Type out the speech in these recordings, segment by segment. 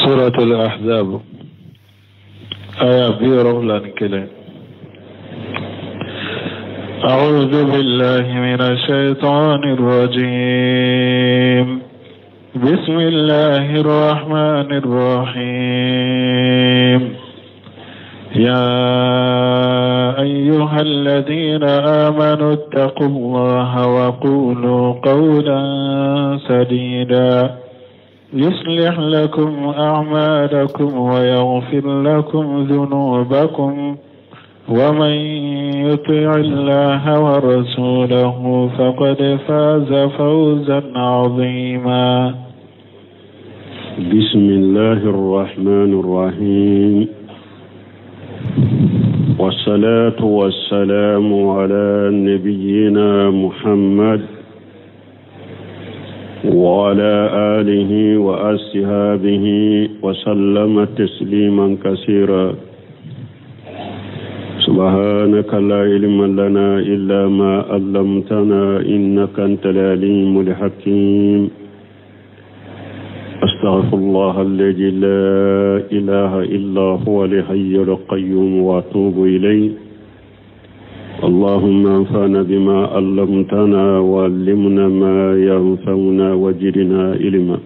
Suratul Ahzab aya 71. أعوذ بالله من الشيطان الرجيم. بسم الله الرحمن الرحيم. يا أيها الذين آمنوا اتقوا الله وقولوا قولا سديدا يصلح لكم أعمالكم ويغفر لكم ذنوبكم ومن يطع الله ورسوله فقد فاز فوزا عظيما. بسم الله الرحمن الرحيم، والصلاة والسلام على نبينا محمد وعلى آله وأصحابه وسلم تسليما كثيرا. سبحانك لا علم لنا إلا ما علمتنا إنك أنت العليم الحكيم. أستغفر الله الذي لا إله إلا هو الحي القيوم وأتوب إليه. اللهم انفعنا بما علمتنا وعلمنا ما ينفعنا وزدنا علما.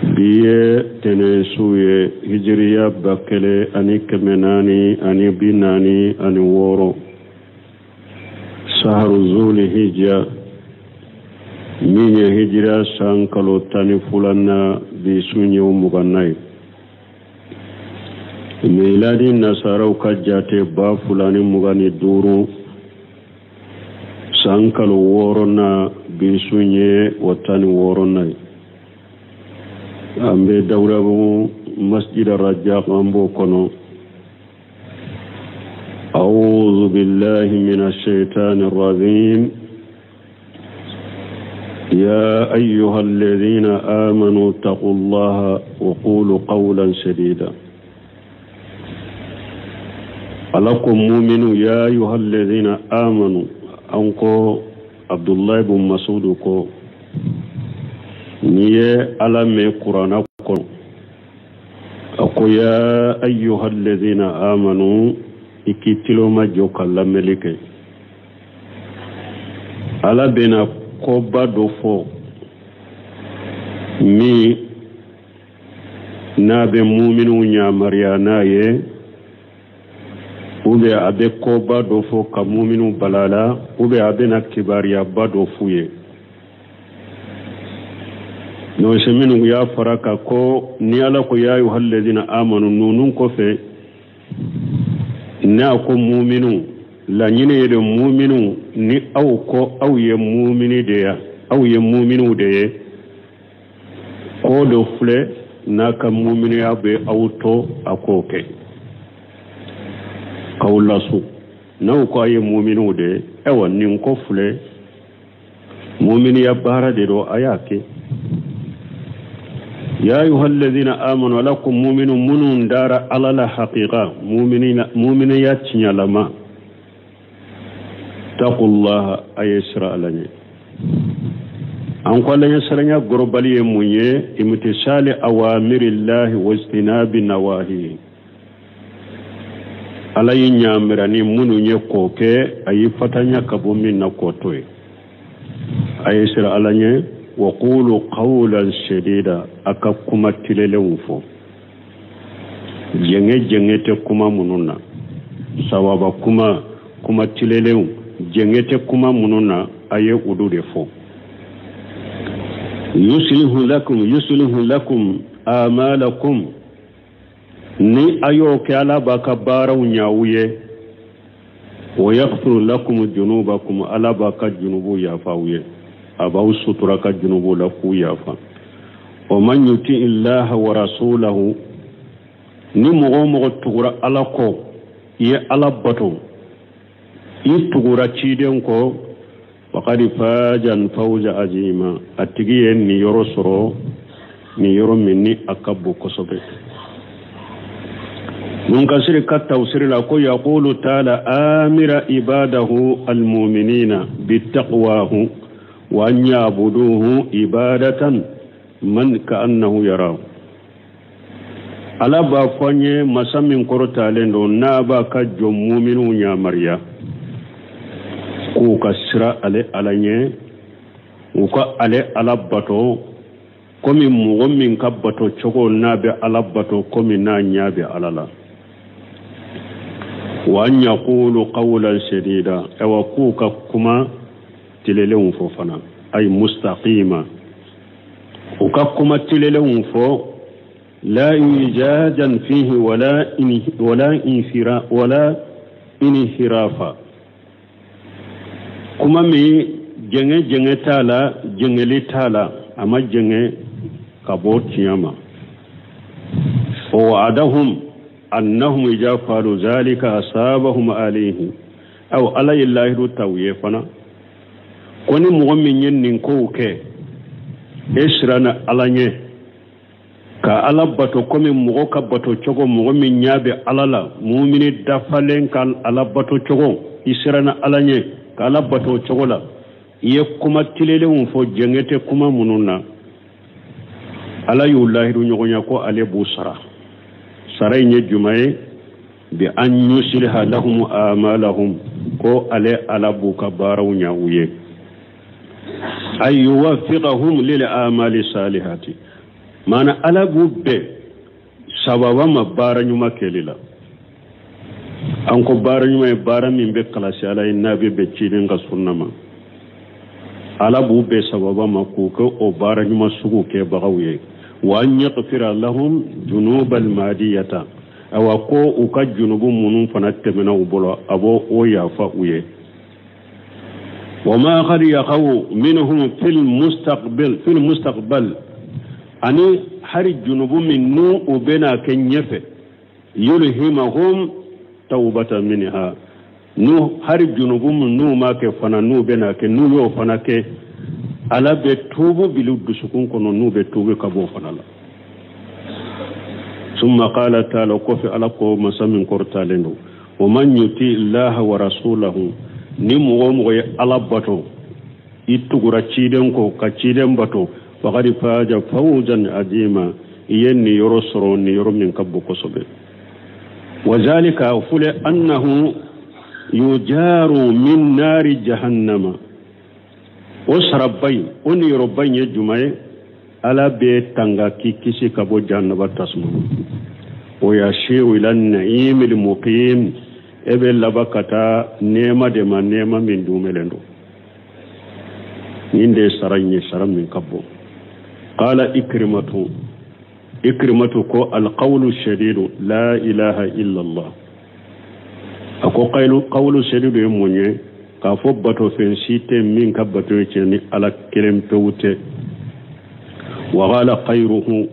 Bi ye tɛnɛn su ye, hijiriya 1446, saharu zuli hijja, min ye hijira san kalo 12nan, bi sun ye 20nan ye. Miladi nasaraw ka jate 2025, san kalo 6nan, bi sun ye o 16nan ye. An bɛ Dawudabugu masjid Rajak, an b'o kɔnɔ. أعوذ بالله من الشيطان الرجيم. يا أيها الذين آمنوا اتقوا الله وقولوا قولا سديدا. Ala ko muminu, يا أيها الذين آمنوا. An ko عبد الله بن مسعود ko n'i ye Ala mɛn kuranna kɔnɔ a ko يا أيها الذين آمنوا, i k'i tuloma jɔ ka lamɛnli kɛ. Ala bɛna koba dɔ fɔ min n'a bɛ muminiw yamaruya n'a ye, ou bien a bɛ koba dɔ fɔ ka muminiw balala, ou bien a bɛna kibaruyaba dɔ f'u ye. N'o se minnu y'a fara ka ko ni Ala ko يا أيها الذين آمنوا ninnu kɔfɛ, n'a ko muminu, laɲini ye de muminu ni aw ko aw ye mumini de ya, aw ye muminiw de ye, ko dɔ filɛ n'a ka muminiya bɛ aw to a k'o kɛ k'aw lasu. N'aw ko a ye muminiw de ye, ayiwa, nin ko filɛ, muminiya baara de don, a y'a kɛ. يا أيها الذين آمنوا, Ala ko muminu minnu dara Ala la haqiqa, muminiya tiɲɛlama, اتقوا الله, a ye siran Ala ɲɛ. An ko Ala ɲɛ siranya gorobali ye mun ye? امتثال أوامر الله واجتناب نواهيه. Ala ye ɲamira ni minnu ye k'o kɛ, a ye fatanya ka bɔ min na k'o to yen. A ye siran Ala ɲɛ. وقولوا قولا سديدا, a ka kuma tilelenw fɔ, jɛngɛ jɛngɛ tɛ kuma minnu na, sawaba kuma, kuma tilelenw, jɛngɛ tɛ kuma minnu na, a ye olu de fɔ. يصلح لكم يصلح لكم أعمالكم. Ni a y'o kɛ, Ala b'a ka baaraw ɲɛ aw ye. ويغفر لكم ذنوبكم, Ala b'a ka junubu yafa aw ye, a b'aw sutura ka junubu la k'u yafa. ومن يطع الله ورسوله, ni mɔgɔ o mɔgɔ tugura Ala kɔ, i ye Ala bato, i tugura ciden kɔ, فقد فاز فوزا عظيما, a tigi ye nin yɔrɔ sɔrɔ, nin yɔrɔ min ni a ka bon kosɛbɛ. Munkasiri ka tafsiri la ko يقول تعالى آمرا عباده المؤمنين بتقواه وأن يعبدوه عبادة. Man ka'annahu yarahu. Ala b'a fɔ an ye masa min kɔrɔtalen don n'a b'a ka jɔn muminuw yamaruya k'u ka siran ale Ala ɲɛ, u ka ale Ala bato komi mɔgɔ min ka bato cogo n'a bɛ Ala bato komi n'a ɲɛ bɛ Ala la. Wa an yaqulu qawlan sadida, awa k'u ka kuma tilelenw fɔ fana, ay mustaqima, u ka kuma tilelenw fɔ, la ijajan fihi wala wala infira wala inhirafa, kuma min jɛngɛ jɛngɛ t'a la, jɛngɛli t'a la, a ma jɛngɛ ka bɔ tiɲɛ ma. Wa wa'adahum annahum idha fa'alu zalika asabahum alayhi, aw Ala ye lahidu ta u ye fana ko ni mɔgɔ min ye nin kow kɛ, e siranna Ala ɲɛ ka Ala bato komi mɔgɔ ka bato cogo, mɔgɔ min ɲɛ bɛ Ala la, mumini dafalen ka Ala bato cogo, i siranna Ala ɲɛ ka Ala bato cogo la, i ye kuma tilelenw fɔ jɛngɛ tɛ kuma minnu na, Ala y'u lahidu ɲɔgɔnya ko ale b'u sara. Sara in ye jumɛn ye? Bi an yusliha lahum amalahum, ko ale Ala b'u ka baaraw ɲa u ye, ay yuwaffiqahum lil amali salihati, maana Ala b'u bɛn sababa ma baara ɲuman kɛli la. An ko baara ɲuman ye baara min bɛ kalasi Ala ye n'a bɛ bɛn ciden ka sunna ma, Ala b'u bɛn sababa ma k'u kɛ o baara ɲuman sugu kɛbagaw ye. Wa an yaghfira lahum dunubal madiyata, awa ko u ka junubu minnu fana tɛmɛna u bolo, a b'o o yafa u ye. Wa ma qad yaqaw minhum fil mustaqbal fil mustaqbal, ani hari junubu min n'u u bɛna kɛ ɲɛfɛ, yulhimahum tawbatan minha, n'u hari junubu min n'u ma kɛ fana n'u bɛna kɛ, n'u y'o fana kɛ, Ala bɛ tuubu bil'u dusukun kɔnɔ, n'u bɛ tuubu ka bɔ o fana la. Summa qala ta'ala, kɔfɛ Ala ko masa min kɔrɔtalen don, wa man yuti illaha wa rasulahu, ni mɔgɔ o mɔgɔ ye Ala bato, i tugura ciden kɔ ka ciden bato, faqad faja fawzan azima, i ye niyɔrɔ sɔrɔ, niyɔrɔ min ka bon kosɛbɛ. Wa zalika fule annahu yujaru min nari jahannama, o saraba in, o niyɔrɔba in ye jumɛn ye? Ala bɛ tanga k'i kisi ka bɔ jahannaba tasuma ma. O yashiru ila na'imil muqim, e bɛ laban ka taa nɛɛma de ma, nɛɛma min duumɛlen don. Nin de ye sara in ye, sara min ka bon. Qala Ikrimatu, Ikrimatu ko alqawlu shadidu la ilaha illallah. A ko qawlu shadidu ye mun ye? K'a fɔ bato fɛn si tɛ min ka bato ye tiɲɛ ni Ala kelen pewu tɛ. Wa qala khayruhu,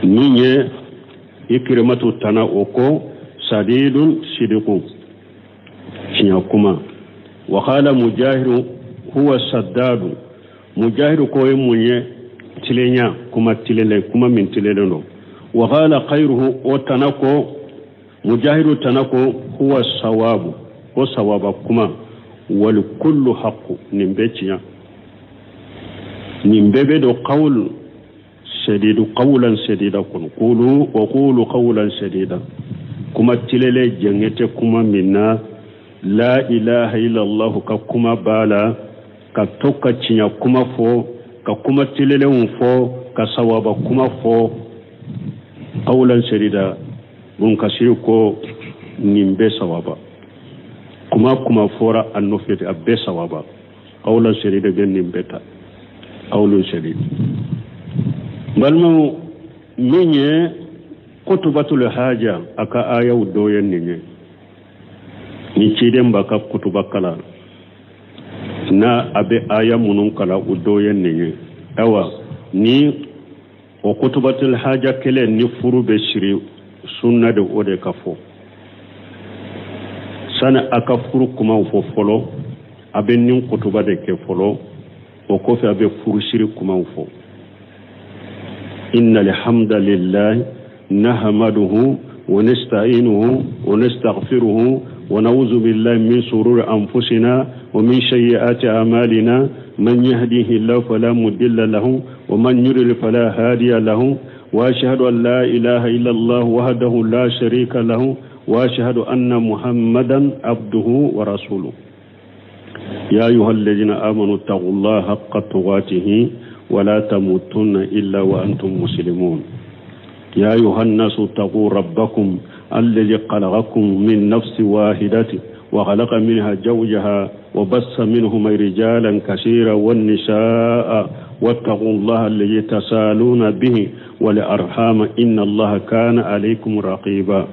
min ye Ikrimatu tana o ko sadidun sidiku, tiɲɛ kuma. Wa qala Mujahidu huwa saddadu, Mujahidu ko ye mun ye? Tilenya, kuma tilelen, kuma min tilelen don. Wa qala khayruhu, o tana ko Mujahidu tana ko huwa sawabu, ko sawaba kuma. Wal kullu haqqu, nin bɛɛ tiɲɛ, nin bɛɛ bɛ don qawl sadidu, qawlan sadida kɔnɔ. Qulu wa qulu qawlan sadida, kuma tilelen, jɛngɛ tɛ kuma min na. La ilaha illallah ka kuma b'a la, ka to ka tiɲɛ kuma fɔ, ka kuma tilelenw fɔ, ka sawaba kuma fɔ. Qawlan sadida, Ibn Kasir ko nin bɛɛ sawaba, kuma kuma fɔra a nɔfɛ a bɛɛ sawaba. Qawlan sadida bɛ nin bɛɛ ta, qawlun sadid. Balimaw, min ye kutubatul haja, a ka ayaw dɔ ye nin ye. Ni ciden b'a ka kutuba kalan, n'a a bɛ aya minnu kalan, o dɔ ye nin ye. Ayiwa, ni o kutubatul haja kelen ni furu bɛ siri, sunna de o de ka fɔ. Sani a ka furu kumaw fɔ fɔlɔ, a bɛ nin kutuba de kɛ fɔlɔ, o kɔfɛ a bɛ furusiri kumaw fɔ. Inna alhamdulillahi nahmaduhu wa nasta'inuhu wa nastaghfiruhu wa na'udhu billahi min shururi anfusina wa min sayyiati a'malina, man yahdihillahu fala mudilla lahu ومن يضلل فلا هادي له وأشهد أن لا إله إلا الله وحده لا شريك له وأشهد أن محمدا عبده ورسوله يا أيها الذين آمنوا اتقوا الله حق تقاته ولا تموتن إلا وأنتم مسلمون يا أيها الناس اتقوا ربكم الذي خلقكم من نفس واحدة وخلق منها زوجها وبث منهما رجالا كثيرا والنساء واتقوا الله الذي تسالون به والأرحام إن الله كان عليكم رقيبا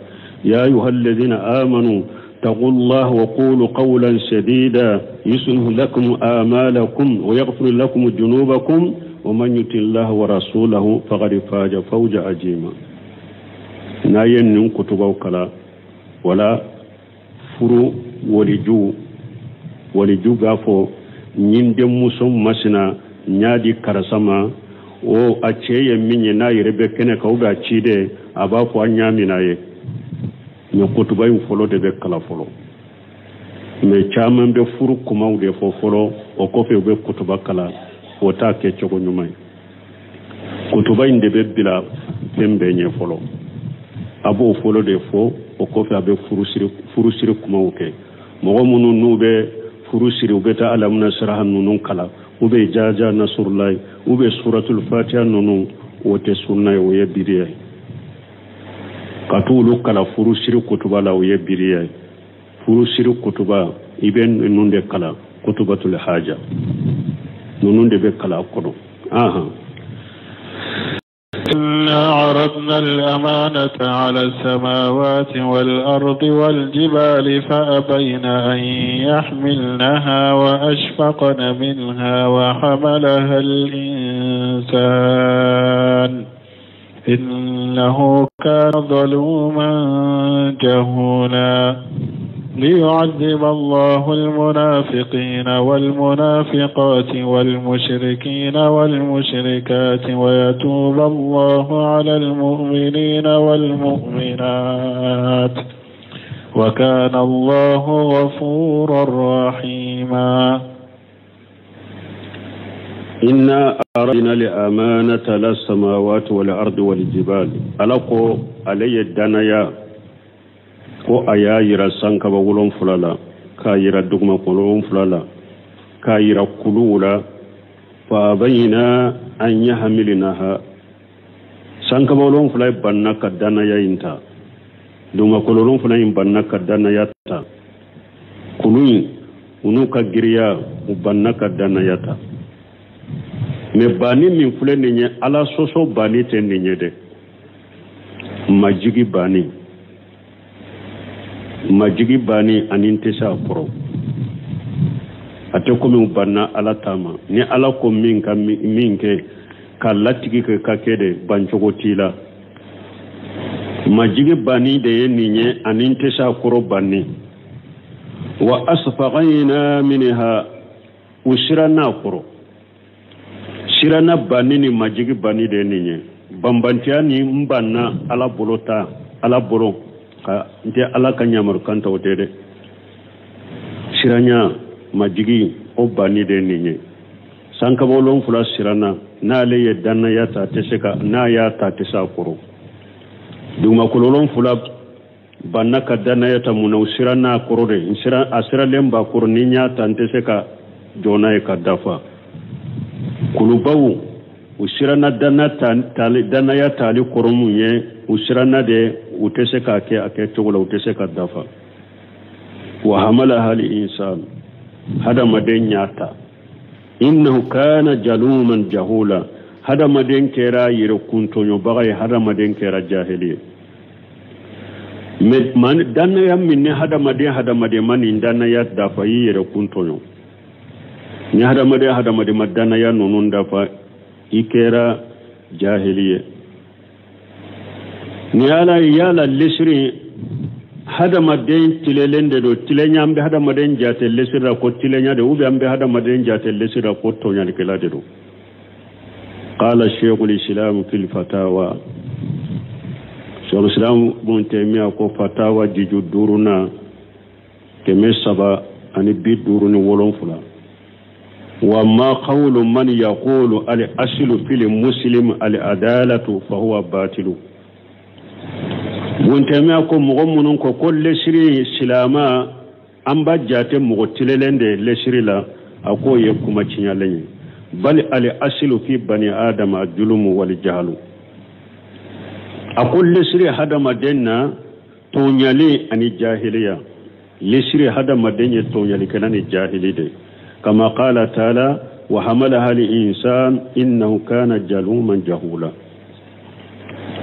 يا أيها الذين آمنوا اتقوا الله وقولوا قولا سديدا يصلح لكم آمالكم ويغفر لكم ذنوبكم ومن يطع الله ورسوله فقد فاز فوزا عظيما. N'a ye nin kutubaw kala wala furu waliju waliju b'a fɔ n denmuso masina n y'a di karisa ma, o a cɛ ye min ye, n'a yɛrɛ bɛ kɛnɛ kan ou bien a ciden, a b'a fɔ an y'a minɛ a ye. Mais kutuba in fɔlɔ de bɛ kala fɔlɔ, mais caman bɛ furu kumaw de fɔ fɔlɔ, o kɔfɛ u bɛ kutuba kala. O t'a kɛ cogo ɲuman ye. Kutuba in de bɛ bila fɛn bɛɛ ɲɛ fɔlɔ, a b'o fɔlɔ de fɔ, o kɔfɛ a bɛ furusiri kumaw kɛ. Mɔgɔ minnu n'u bɛ furu siri, u bɛ taa alamuna siraha ninnu kalan, u bɛ jaja nasurulayi, u bɛ suratul fatiha ninnu, o tɛ sunna ye, o ye biriya ye. Ka t'olu kalan furusiri kutuba la, o ye biriya ye. Furusiri kutuba, i bɛ ninnu de kalan, kutubatul haja ninnu de bɛ kalan a kɔnɔ. Ahan. إنا عرضنا الأمانة على السماوات والأرض والجبال فأبين أن يحملنها وأشفقن منها وحملها الإنسان إنه كان ظلوما جهولا. ليعذب الله المنافقين والمنافقات والمشركين والمشركات ويتوب الله على المؤمنين والمؤمنات وكان الله غفورا رحيما. إنا أردنا الأمانة للسماوات والأرض والجبال. Ala ko ale ye danaya ko a y'a yira sankaba 7 la, k'a yira dugumakolo 7 la, k'a yira kuluw la. Fa abayna an yahmilnaha. Sankaba 7 banna ka danaya in ta, dugumakolo 7 in banna ka danaya ta, kulu in u n'u ka giriya u banna ka danaya ta. Mais banni min filɛ nin ye, Ala sɔsɔ banni tɛ nin ye dɛ, majigi banni, majigi banni ani n tɛ se a kɔrɔ. A tɛ komi u banna Ala ta ma. Ni Ala ko min ka min kɛ ka latigɛ kɛ ka kɛ de, bancogo t'i la. Majigi banni de ye nin ye ani n tɛ se a kɔrɔ banni. Wa asfaqayna minha, u siranna a kɔrɔ. Siranna banni ni majigi banni de ye nin ye. Banbantiya ni n banna Ala bolo ta, Ala bolo ka n tɛ Ala ka yamarukan ta, o tɛ dɛ. Siranya majigi o banni de ye nin ye. Sankaba 7 siranna, n'ale ye danaya ta, a tɛ se ka, n'a y'a ta, a tɛ se a kɔrɔ. Dugumakolo 7 banna ka danaya ta, mun na? U siranna a kɔrɔ de. N siran, a siralen b'a kɔrɔ, ni n y'a ta, n tɛ se ka jɔ n'a ye ka dafa. Kulubaw u siranna danaya tali kɔrɔ mun ye? U siranna de, u tɛ se k'a kɛ a kɛ cogo la, u tɛ se ka dafa. Wa hamalaha al insan, hadamaden y'a ta. Innahu kana jaluman jahula, hadamaden kɛra yɛrɛkuntɔɲɔbaga ye, hadamaden kɛra jahili ye. Mais danaya min ni hadamaden ma nin danaya dafa, i yɛrɛ kuntɔɲɔ. Ni hadamaden ma danaya ninnu dafa, i kɛra jahili ye. Ni Ala yala lesiri hadamaden tilelen de don, tilenya an bɛ hadamaden jate lesiri la ko tilenya de, ou bien an bɛ hadamaden jate lesiri la ko tɔɲalikɛla de don. Qala sheikhul islam fil fatawa, sheikhul islam Ibn Taymiyyah ko fatawa jiju 5nan 357. Wa ma qawlu man yaqulu al aslu fil muslim al adalatu fa huwa batilu. Ibn Taymiya ko mɔgɔ minnu ko ko lesiri silama an b'a jate mɔgɔ tilelen de lesiri la, a k'o ye kuma tiɲɛlen ye. Bali al aslu fi bani adama julumu wal jahalu. A ko lesiri hadamaden na tɔɲali ani jahiliya. Lesiri hadamaden ye tɔɲalikɛla ni jahili de. Kama qala taala wa hamalaha al insan innahu kana jaluman jahula.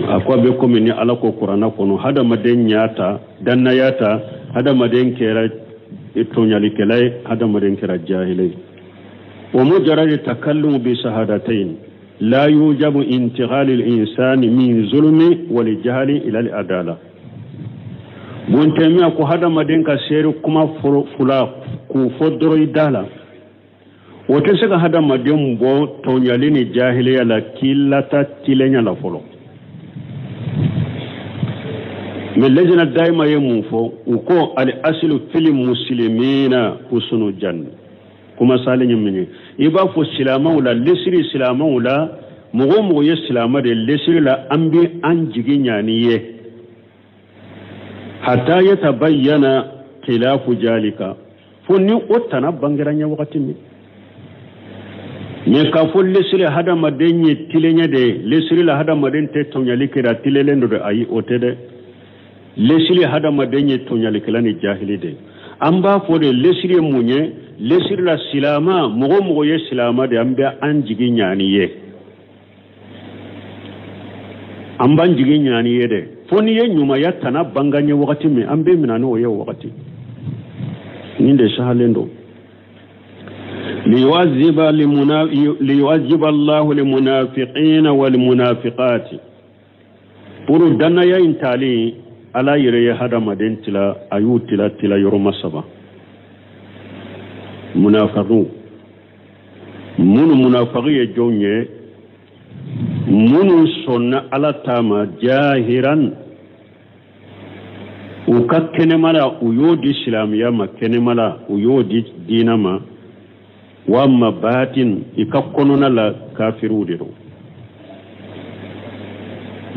A ko a bɛ komi ni Ala ko kuranna kɔnɔ hadamaden y'a ta dannaya ta, hadamaden kɛra tɔɲalikɛla ye, hadamaden kɛra jahili ye. Wa mujarrad takallumu bi shahadatayn la yujabu intiqal al insan min zulmi wal jahli ila al adala. Ibn Taymiya ko hadamaden ka seere kuma fula k'o fɔ dɔrɔn i da la, o tɛ se ka hadamaden bɔ tɔɲali ni jahiliya la k'i lata tilenya la fɔlɔ. Mais lajna daima ye mun fɔ? U ko al aslu fil muslimina husnu jann. Kuma salen ye min ye, i b'a fɔ silamɛw la, lesiri silamɛw la, mɔgɔ o mɔgɔ ye silamɛ de lesiri la, an bɛ an jigi ɲa n'i ye. Hatta yatabayyana khilafu jalika, fo ni o tana bangera ɲɛ wagati min. Mais k'a fɔ lesiri hadamaden ye tilenya de ye, lesiri la hadamaden tɛ tɔɲali kɛra tilelen don dɛ, ayi o tɛ dɛ. Lesiri hadamaden ye tɔɲalikɛla ni jahili de ye. An b'a fɔ de lesiri ye mun ye? Lesiri la silama, mɔgɔ o mɔgɔ ye silama de, an bɛ an jigi ɲa n'i ye. An b'an jigi ɲa n'i ye dɛ. Fo n'i ye ɲumanya tana banga ɲɛ wagati min, an bɛ minɛ n'o ye o wagati. Nin de sahalen don. Liyu'azziba Allahu lilmunafiqina walmunafiqati. Pour dannaya in tali, Ala yɛrɛ ye hadamaden tila, a y'u tila tila yɔrɔma saba. Munafaqiw, minnu munafaqi ye jɔnw ye? Minnu sɔnna Ala ta ma jahiran, u ka kɛnɛma la, u y'o di silamɛya ma kɛnɛma la, u y'o di diinɛ ma. Wa ma batin, i ka kɔnɔna la kafiriw de don.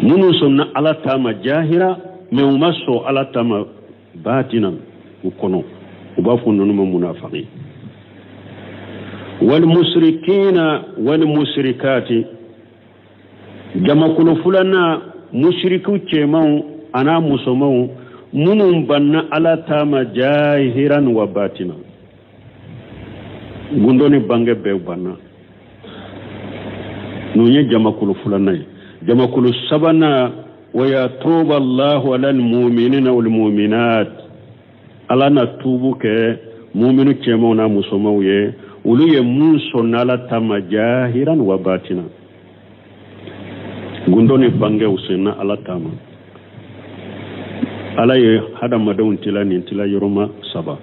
Minnu sɔnna Ala ta ma jahira, mais u ma sɔn Ala ta ma batinan, u kɔnɔ, u b'a fɔ ninnu ma munafaqi. Wal musrikina wal musrikati, jamakulu filanan musirikiw cɛmanw an'a musomanw, minnu banna Ala ta ma jahiran wa batinan, gundo ni bange bɛɛ banna. Ninnu ye jamakulu filanan ye. Jamakulu sabanan, wa yatubu Allahu ala almu'minina wal mu'minat, Ala na tuubu kɛ muminu cɛmanw n'a musomanw ye, olu ye mun sɔnna Ala ta ma jahiran wa batinan, gundo ni bangew sɔnna Ala ta ma. Ala ye hadamadenw tila nin tila yɔrɔma saba.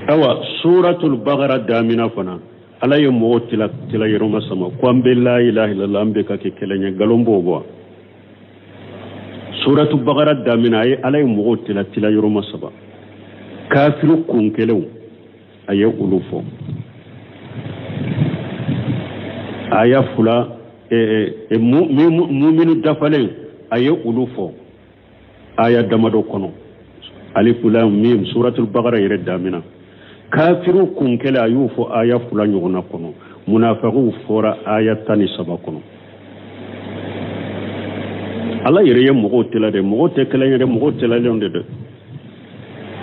Awa suratul Baqara damina fana, Ala ye mɔgɔw tila tila yɔrɔma saba, ko an bɛ la ilaha illallah, an bɛ ka kɛ kelen ye, nkalon b'o bɔ. Suratul Baqara damina, a ye Ala ye mɔgɔw tila tila yɔrɔma saba. Kafiru kun kelenw a ye olu fɔ. Aya fila, muminu dafalen a ye olu fɔ aya damadɔ kɔnɔ. Alif lam mim, suratul Baqara yɛrɛ damina. Kafiru kun kelen a y'o fɔ aya fila ɲɔgɔnna kɔnɔ. Munafaqiw fɔra aya 13 kɔnɔ. Ala yɛrɛ ye mɔgɔw tila de, mɔgɔw tɛ kelen ye dɛ, mɔgɔw tilalen de dɛ.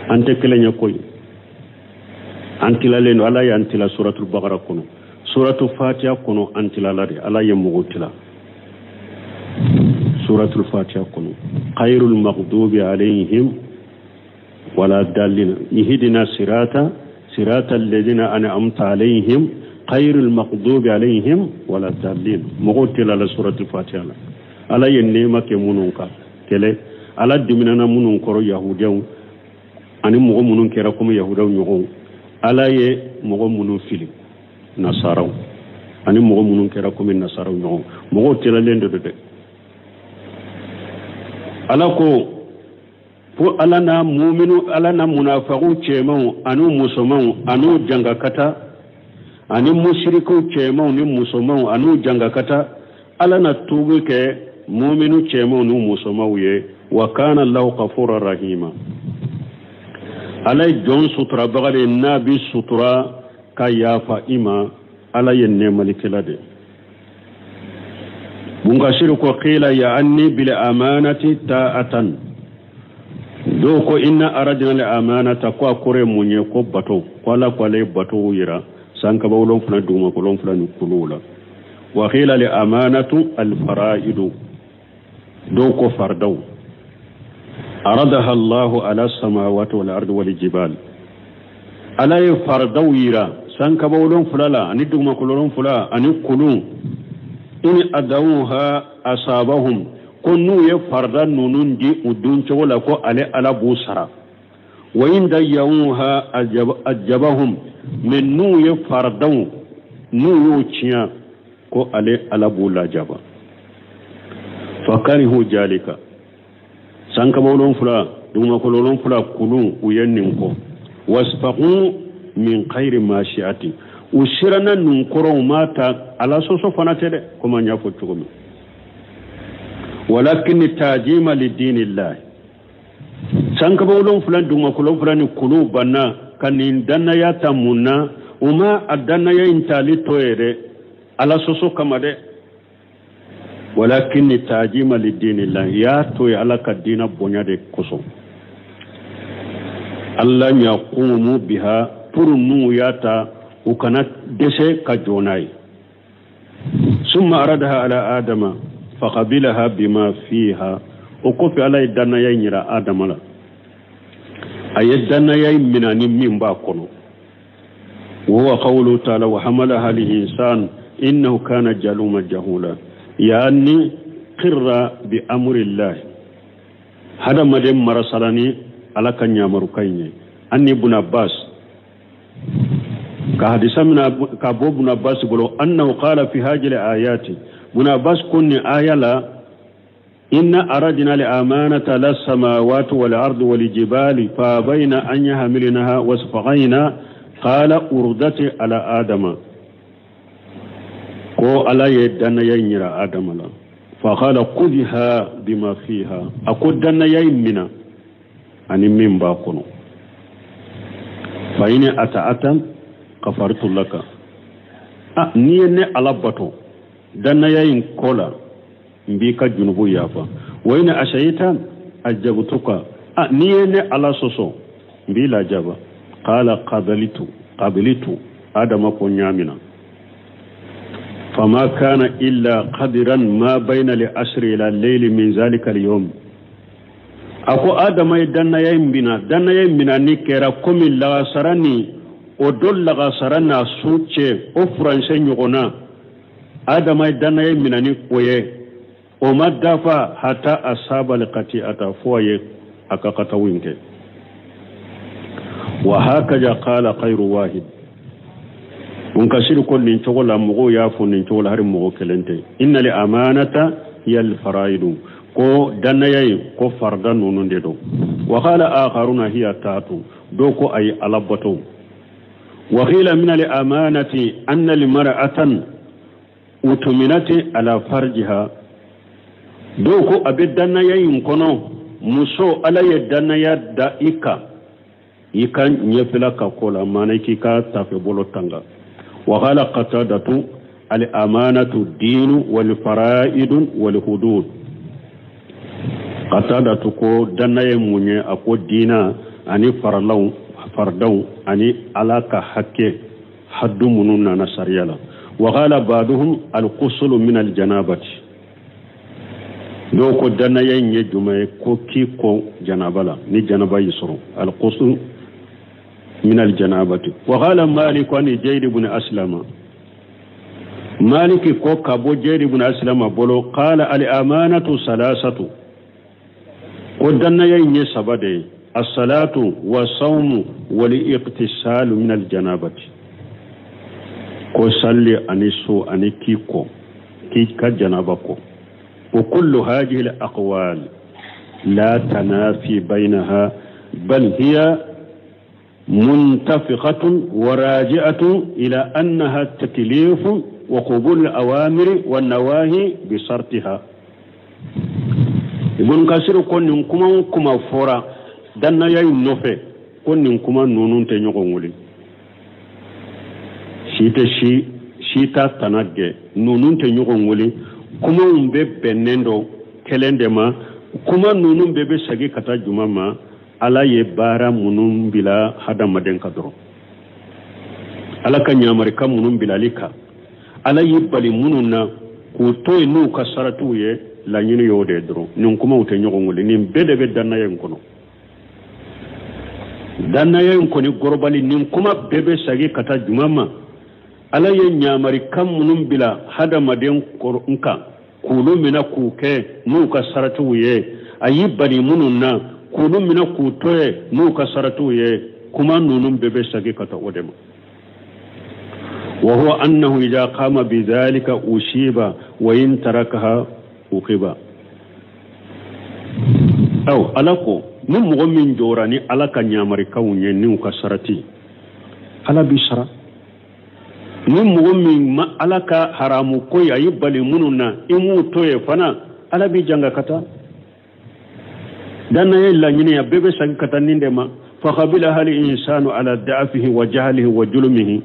An tɛ kelen ye koyi. An tilalen don, Ala y'an tila suratul Baqara kɔnɔ. Suratul Fatiha kɔnɔ an tilala de, Ala ye mɔgɔw tila. Suratul Fatiha kɔnɔ. Khayrul maghdubi alayhim wala dallin, ihdina sirata sirata alladhina an'amta alayhim khayrul maghdubi alayhim wala dallin. Mɔgɔw tilala suratul Fatiha la. Ala ye nɛɛma kɛ minnu kan kɛlɛ, Ala diminana minnu kɔrɔ yahudiyaw ani mɔgɔ minnu kɛra komi yahudiyaw ɲɔgɔnw, Ala ye mɔgɔ minnu fili nasaraw ani mɔgɔ minnu kɛra komi nasaraw ɲɔgɔn. Mɔgɔw tilalen de don dɛ. Ala ko ko Ala na muminu, Ala na munafaqiw cɛmanw an'u musomanw an'u jangakata, Ani musirikiw cɛmanw ni musomanw an'u jangakata, Ala na tuubi kɛ muminu cɛmanw n'u musomanw ye. Wa kana Allahu ghafura rahima. Ala ye jɔn suturabaga de ye, n'a bɛ sutura ka yafa i ma. Ala ye nɛɛmalikɛla de ye. Bunkasiri ko qila ya anni bil amanati ta'atan. Dɔw ko inna aradna al amanata, ko a kɔrɔ ye mun ye? Ko bato, ko Ala ko ale ye bato yira sankaba 7 dugumakolo 7 ni kuluw la. Wa qila al amanatu al faraidu, dɔw ko fardaw. Aradaha Allahu ala samawati wal ardi wal jibal. Ala ye fardaw yira sankaba 7 la ani dugumakolo 7 ani kulun. In adawha asabahum, ko n'u ye farda ninnu di u dun cogo la, ko ale Ala b'u sara. Wa in dayyawha ajabahum, mais n'u ye fardaw n'u y'u tiɲɛ, ko ale Ala b'u lajaba. Fakarihu jalika, sankaba 7 dugumakolo 7 kulun, u ye nin kɔ. Wasfaqu min khayri mashi'ati, u siranna ninnu kɔrɔ, u ma ta Ala sɔsɔ fana tɛ dɛ, komi an y'a fɔ cogo min. Walakin tajima li dinillahi, sankaba 7 dugumakolo 7 ni kulu banna ka nin dannaya ta mun na? U ma a dannaya in tali to ye dɛ, Ala sɔsɔ kama dɛ. Walakin tajima li dinillahi, y'a to ye Ala ka diina bonya de kosɔn. Allah yaqumu biha, pour n'u y'a ta u kana dɛsɛ ka jɔ n'a ye. Summa aradaha ala adama faqabilaha bima fiha, o kɔfɛ Ala ye dannaya in yira Adama la, a ye dannaya in minɛ ni min b'a kɔnɔ. Wa huwa qawluhu ta'ala wa hamalaha al-insan innahu kana jaluman jahula, yani qirra bi amri Allah, hadamaden marasala ni Ala ka ɲamarukan in ye. Anni ibn Abbas ka hadisa mina ka bɔ Ibn Abbas bolo, annahu qala fi hajil ayati, Ibn Abbas ko nin aya la, inna aradna al amanata la samawati wal ardi wal jibali fa bayna an yahmilnaha wasfaqayna qala urdati ala adama, ko Ala ye dannaya in yira Adama la. Fa qala khudha bima fiha, a ko dannaya in mina ani min b'a kɔnɔ. Fa in ata'atan kafartu laka, a n'i ye ne Ala bato dannaya in kɔ la, n b'i ka junubu yafa. Wa in asayita ajabtuka, a n'i ye ne Ala sɔsɔ n b'i lajaba. Qala qabilitu, qabilitu, Adama ko n y'a minɛ. Fama kana illa qadiran ma bayna li asri ila layli min zalika al-yawm. A ko Adama ye dannaya in minɛ, dannaya in minɛ ni kɛra komi lagasara ni o don lagasara n'a su cɛ o furancɛ ɲɔgɔn na. Adama ye dannaya in minɛ ni o ye, o ma dafa hata asaba al-qati'ata, fo a ye a ka kataw in kɛ. Wa hakaza qala khayru wahid. Munkasiri ko nin cogo la mɔgɔw y'a fɔ nin cogo la, hali mɔgɔ kelen tɛ. Inna li amanata hiya al-faraidu, ko dannaya in ko farda ninnu de don. Wa qala akharuna hiya ta'atu, dɔw ko ayi Ala bato. Wa qila min al-amanati anna limar'atan utuminati ala farjiha, dɔw ko a bɛ dannaya in kɔnɔ, muso Ala ye dannaya da i kan, i ka ɲɛfɛla ka ko la, maana i k'i ka tafe bolo tanga. Wa qala qatadatu al-amanatu dinu wal faraidu wal hudud. Qatadatu ko dannaya ye mun ye? A ko diina ani faralaw, fardaw ani Ala ka hakɛ haddu minnu nana sariya la. Wa qala ba'duhum al-quslu min al-janabati, dɔw ko dannaya in ye jumɛn ye? Ko k'i ko janaba la, ni janaba y'i sɔrɔ, al-quslu min al-janabati. Wa qala Malik an Jayd ibn Aslama, Malik ko ka bɔ Jayd ibn Aslama bolo, qala al-amanatu salasatu, ko dannaya in ye saba de ye, as-salatu wa sawmu wal iqtisalu min al-janabati, ko salli ani so ani k'i ko, k'i ka janaba ko. Wa kullu hadhihi al-aqwal la tanafi baynaha bal hiya muntafiqatun wa raji'atun ila annaha taklifun wa qubul awamiri wa nawahi bi shartiha. Ibn Kasir ko nin kuma o kuma fɔra dannaya in nɔfɛ, ko nin kuma ninnu tɛ ɲɔgɔn wele, si tɛ si si t'a tana gɛn, ninnu tɛ ɲɔgɔn wele, kumaw bɛ bɛnnen dɔ kelen de ma, kuma ninnu bɛɛ bɛ segin ka taa juma ma, Ala ye baara minnu bila hadamaden ka dɔrɔn, Ala ka ɲamarika minnu bilali kan, Ala y'i bali minnu na k'u to yen n'u ka saratiw ye, laɲini y'o de ye dɔrɔn. Nin kumaw tɛ ɲɔgɔn wele, nin bɛɛ de bɛ dannaya in kɔnɔ. Dannaya in kɔni gɔrɔbali, nin kuma bɛɛ bɛ segin ka taa juma ma, Ala ye ɲamarika minnu bila hadamaden kan k'olu minɛ k'u kɛ n'u ka saratiw ye, a y'i bali minnu na k'olu minɛ k'u to yen n'u ka saratiw ye, kuma ninnu bɛɛ bɛ segin ka taa o de ma. Wa huwa annahu idha qama bidhalika usiba wa in tarakaha uqiba. Aw Ala ko ni mɔgɔ min jɔra ni Ala ka ɲamarikaw ye n'u ka sarati, Ala b'i sara. Ni mɔgɔ min ma Ala ka haramu ko ye, a y'i bali minnu na, i m'u to yen fana, Ala b'i janga ka taa. Dannaya laɲini a bɛɛ bɛ segin ka taa nin de ma. Faqabilaha al-insanu ala da'afihi wa jahlihi wa julumihi.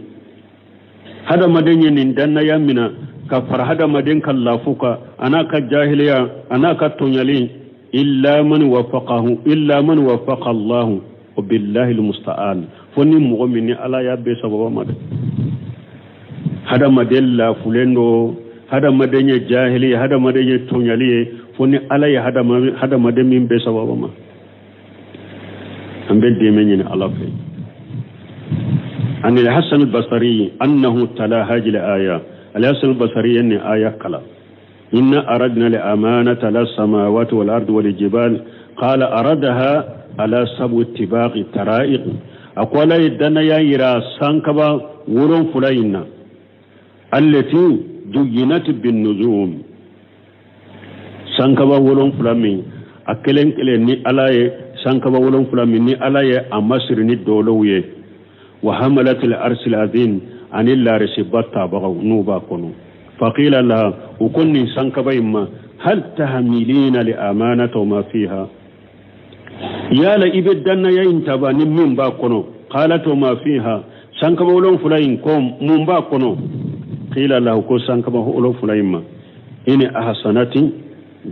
Hadamaden ye nin dannaya mina ka fara hadamaden ka lafu kan, a n'a ka jahiliya, a n'a ka tɔɲali, illa man wafaqahu, illa man wafaqa Allahu wa billahi al-musta'an. Fo ni mɔgɔ min ni Ala y'a bɛɛ sababa ma dɛ. Hadamaden lafulen don, hadamaden ye jahili ye, hadamaden ye tɔɲali ye, fo ni Ala ye hadamaden min bɛɛ sababa ma. An bɛ dɛmɛ ɲini Ala fɛ. An al-Hasan al-Basri annahu tala hadhihi al-aya. Al-Hasan al-Basri ni aya kala. Inna aradna al-amanata ala samawati wal ardi wal jibal qala aradaha ala sab'i tibaqi tara'iq. Akwala dana ya yira sankaba 7 inna allati duyinat bin nujum. Sankaba 7 min a kelen kelen ni Ala ye, sankaba 7 min ni Ala ye a masiri ni dolow ye. Wa hamalat al-arsh al-azim ani larisiba tabagaw n'u b'a kɔnɔ. Faqila laha, u ko nin sankaba in ma, hal tahmilina li amanata wa ma fiha, yala i bɛ dannaya in taba ni min b'a kɔnɔ. Qalat wa ma fiha, sankaba 7 in ko mun b'a kɔnɔ. Qila lahu, ko sankaba 7 in ma, ini ahsanati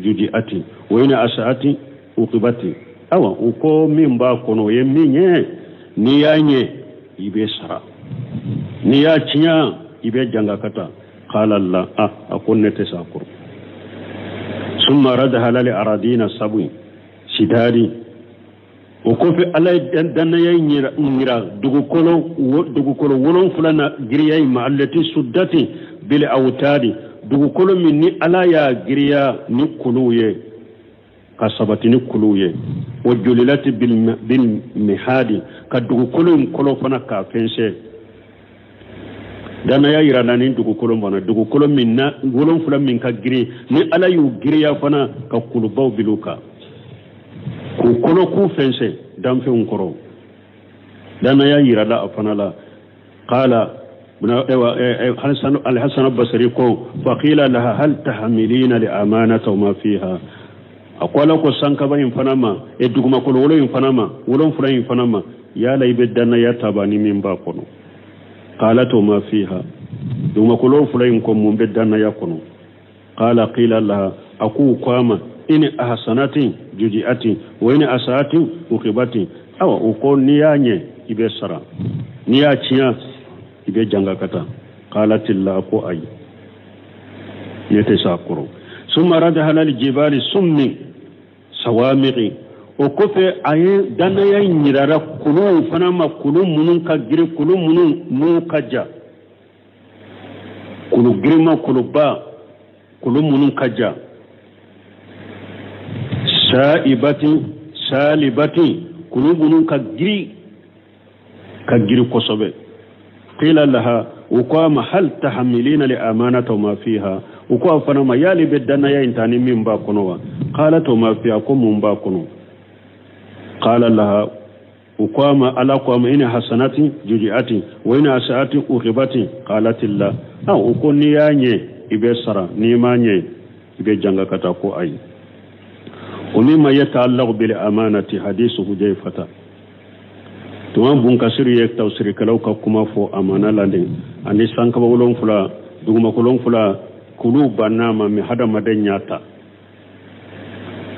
judiati wa ini asa'ati uqibati. Awa u ko min b'a kɔnɔ o ye min ye, n'i y'a ɲɛ i bɛ sara, n'i y'a tiɲɛ i bɛ janga ka taa. Qala la, a ko ne tɛ s'a kɔrɔ. Summa radaha lil aradina sab'i sidadi. O kɔfɛ Ala ye dannaya in yira dugukolo 7 na giriya in ma, allati suddati bil awtadi, dugukolo min ni Ala y'a giriya ni kuluw ye, ka sabati ni kuluw ye. Wa julilati bil mihadi, ka dugukolo in kolo fana k'a fɛnsɛ. Dannaya yira na ni dugukolo fana, dugukolo min na 7 min ka girin ni Ala y'u giriya fana ka kulubaw bil'u kan, k'u kolo k'u fɛnsɛ danfɛnw kɔrɔ. Dannaya yira la a fana la. Qala Al-Hasan al-Basri ko faqila laha hal tahmilina li amanata wa ma fiha. A ko Ala ko sankaba in fana ma, e dugumakolo wolo in fana ma, 7 in fana ma, yala i bɛ dannaya taba ni min b'a kɔnɔ. Qalat wa ma fiha, dugumakolo 7 in ko mun bɛ dannaya kɔnɔ. Qala qila laha, a k'u ko a ma, ini ahsanati judiati wa ini asaati uqibati. Awa u ko n'i y'a ɲɛ i bɛ sara, n'i y'a tiɲɛ i bɛ janga ka taa. Qalat la, ko ayi, ne tɛ s'a kɔrɔ. Summa radaha lil jibali summi sawamiqi. O kɔfɛ a ye dannaya in yirara kuluw fana ma, kulu minnu ka girin, kulu minnu n'u ka ja, kulu girinma, kuluba, kulu minnu ka ja. Sa'ibati salibati, kulu minnu ka girin, ka girin kosɛbɛ. Qila laha, u ko a ma, hal tahmilina li amanata wa ma fiha. U ko a fana ma, yali bɛ dannaya in ta ni min b'a kɔnɔ wa? Qalat wa ma fiha, ko mun b'a kɔnɔ. Qala laha, U ko a ma, Ala ko a ma, in hasanati jujiati wa in asaati uqibati qalati la. Ah, u ko n'i y'a ɲɛ i bɛ sara, n'i m'a ɲɛ i bɛ janga ka taa. Ko ayi. O mimma yataallaqu bil amanati hadisu Hujayfata. Tuma Bunkasiri ye tafsirikɛlaw ka kuma fɔ amana la de, ani sankaba 7, dugumakolo 7, kulu banna ma min hadamaden y'a ta.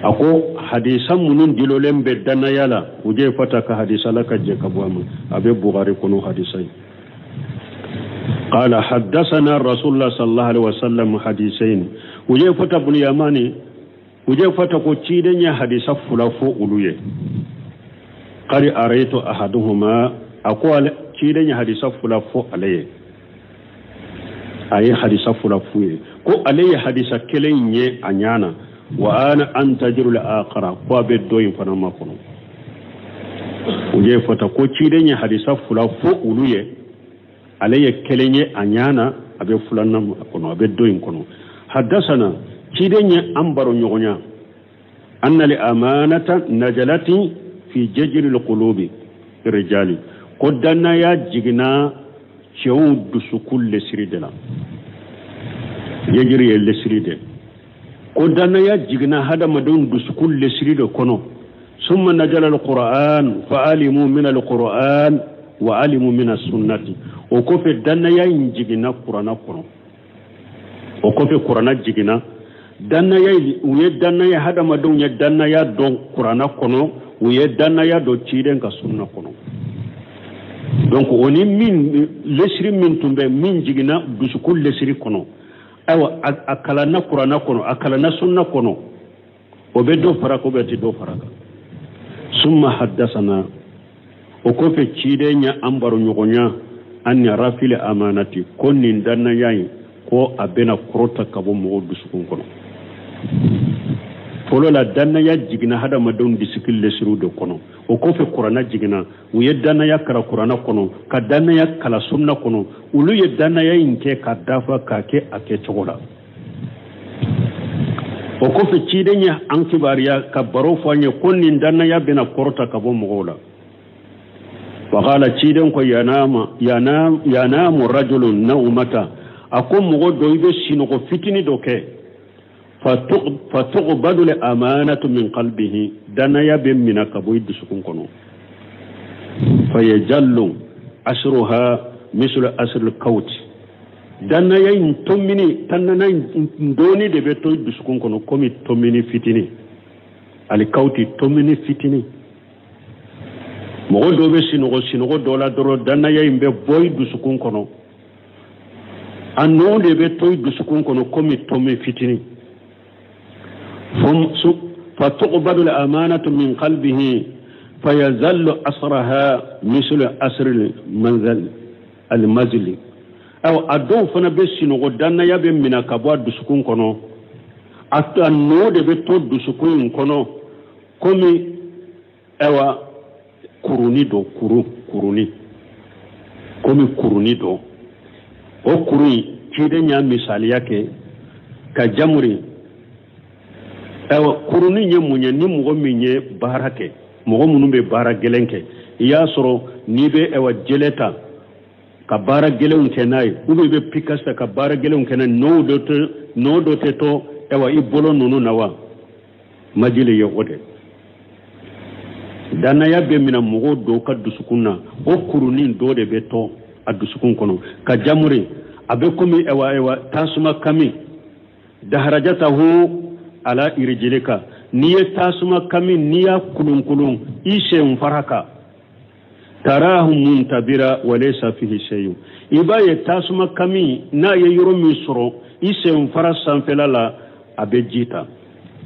A ko hadisa minnu dilolen bɛ dannaya la, Hujayfata ka hadisa la ka jɛ ka bɔ a ma, a bɛ Bukhari kɔnɔ hadisa ye. قال حدثنا رسول الله صلى الله عليه وسلم حديثين. Hujayfata bun Yamani, Hujayfata ko ciden ye hadisa 2 fɔ olu ye. Qad araytu ahaduhuma, a ko ciden ye hadisa 2 fɔ ale ye. A ye hadisa 2 f'u ye, ko ale ye hadisa 1 ye a ɲana, wa ana antajiru al-akhara, ko a bɛ dɔ in fana makɔnɔ. Hujayfata ko ciden ye hadisa 2 fɔ olu ye, ale ye 1 ye a ɲana, a bɛ filanan kɔnɔ, a bɛ dɔ in kɔnɔ. Hadasana, ciden ye an baro ɲɔgɔnya, anna li amanata najalati fi jajri alqulubi rijali, ko dannaya jiginna cɛw dusukun lesiri de la. Jajiri ye lesiri de, ko dannaya jiginna hadamadenw dusukun lesiri de kɔnɔ. Summa najala alquran fa alimu min alquran wa alimu min as-sunnati. O kɔfɛ dannaya in jiginna kuranna kɔnɔ. O kɔfɛ kuranna jiginna, dannaya, u ye dannaya, hadamadenw ye dannaya dɔn kuranna kɔnɔ, u ye dannaya dɔn ciden ka sunna kɔnɔ. Donc o ni min lesiri min tun bɛ min jiginna dusukun lesiri kɔnɔ, ayiwa a kalanna kuranna kɔnɔ, a kalanna sunna kɔnɔ, o bɛ dɔ fara kan, o bɛ ti dɔ fara kan. Summa haddasana, o kɔfɛ ciden ye an baro ɲɔgɔnya, an rafili amanati, ko nin dannaya in ko a bɛna kɔrɔta ka bɔ mɔgɔw dusukun kɔnɔ. Fɔlɔ la dannaya jiginna hadamadenw dusukun lesiriw de kɔnɔ. O kɔfɛ kuranna jiginna, u ye dannaya kala kuranna kɔnɔ, ka dannaya kala sunna kɔnɔ. Olu ye dannaya in kɛ ka dafa, k'a kɛ a kɛcogo la. O kɔfɛ ciden ye an kibaruya ka baro fɔ an ye ko nin dannaya bɛna kɔrɔta ka bɔ mɔgɔw la. Waqala, ciden ko yanamu rajulun naumata, a ko mɔgɔ dɔ i bɛ sinɔgɔ fitini dɔ kɛ, fatuqbadu al amanatu min qalbihi, dannaya bɛ minɛ ka bɔ i dusukun kɔnɔ. Fayajallu asruha mislu asril kaut, dannaya in tomini tannana in dɔɔni de bɛ to i dusukun kɔnɔ komi tomini fitini, alikauti tomini fitini. Mɔgɔ dɔ bɛ sinɔgɔ sinɔgɔ dɔ la dɔrɔn, dannaya in bɛ bɔ i dusukun kɔnɔ, a nɔ de bɛ to i dusukun kɔnɔ komi tomi fitini. Fatuqbadu al-amanatu min qalbihi fayazallu asraha mislu asri al-manzal al-mazli. Aw a dɔw fana bɛ sinɔgɔ, dannaya bɛ minɛ ka bɔ a dusukun kɔnɔ, a nɔ de bɛ to dusukun in kɔnɔ komi ayiwa kuruni dɔ, kuru kuruni, komi kuruni dɔ. O kuru in ciden y'a misaliya kɛ ka jamuri. Ayiwa kurunin ye mun ye? Ni mɔgɔ min ye baara kɛ, mɔgɔ minnu bɛ baara gɛlɛn kɛ, i y'a sɔrɔ n'i bɛ ayiwa jɛlɛ ta ka baara gɛlɛnw kɛ n'a ye, ou bien i bɛ pikasi ta ka baara gɛlɛnw kɛ n'a ye, nɔ dɔ tɛ to ayiwa i bolo ninnu na wa? Majili ye o de. Dannaya bɛ minɛ mɔgɔw dɔw ka dusukun na, o kurunin dɔ de bɛ to a dusukun kɔnɔ ka jamuri. A bɛ komi ayiwa tasuma kami daharajatahu ala irijilika, n'i ye tasuma kami, n'i y'a kulunkulun i sen fara kan, tarahu muntabira wa laysa fihi shay'un, i b'a ye tasuma kami n'a ye yɔrɔ min sɔrɔ i sen fara sanfɛla la, a bɛ ji ta,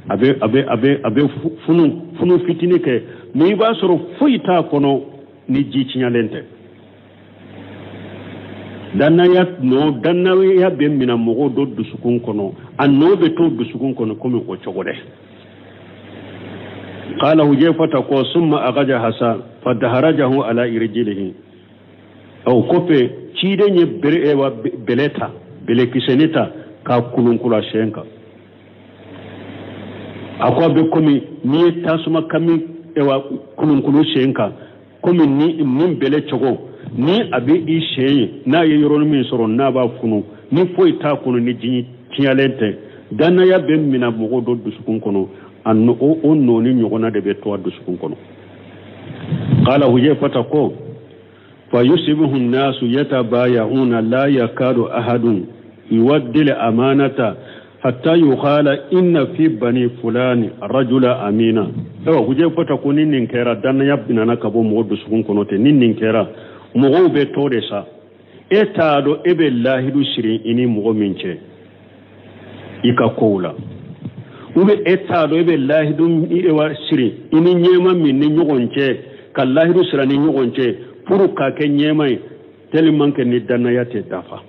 a bɛ a bɛ a bɛ a bɛ funu funu fitinin kɛ, mais i b'a sɔrɔ foyi t'a kɔnɔ ni ji tiɲɛlen tɛ. Dannaya nɔ, dannaya bɛ minɛ mɔgɔw dɔ dusukun kɔnɔ, a nɔ bɛ to dusukun kɔnɔ komi o cogo dɛ. Qala Hujayfata ko summa agaja hasa fadaharajahu ala irjilihi. O kɔfɛ ciden ye bere wa bɛlɛ ta, bɛlɛkisɛni ta k'a kulunkula sen kan. A ko a bɛ komi n'i ye tasuma kami wa kulunkulu sen kan, Komi ni nin bɛlɛ cogo ni a bɛ i sen ye, n'a ye yɔrɔnin min sɔrɔ n'a b'a funu, ni foyi t'a kɔnɔ, ni ji tiɲɛlen tɛ, dannaya bɛ mina mɔgɔ dɔ dusukun kɔnɔ, a o nɔɔni ɲɔgɔnna de bɛ to a dusukun kɔnɔ. Qala Hujayfata ko fa yusibuhu nnasu yatabaya'una la yakadu ahadun yuwaddi amanata hatta yuqala inna fi bani fulani rajula amina. Ayiwa, Hujayfata ko ni nin kɛra, dannaya binana ka bɔ mɔgɔ dusukun kɔnɔ ten, ni nin kɛra, mɔgɔw bɛ to de sa, e t'a dɔn e bɛ lahidu siri i ni mɔgɔ min cɛ i ka kow la, ou bien e t'a dɔn e bɛ lahidu siri i ni ɲɛma min ni ɲɔgɔn cɛ, ka lahidu sira ni ɲɔgɔn cɛ pour k'a kɛ ɲɛma ye, tellement que ni dannaya tɛ dafa,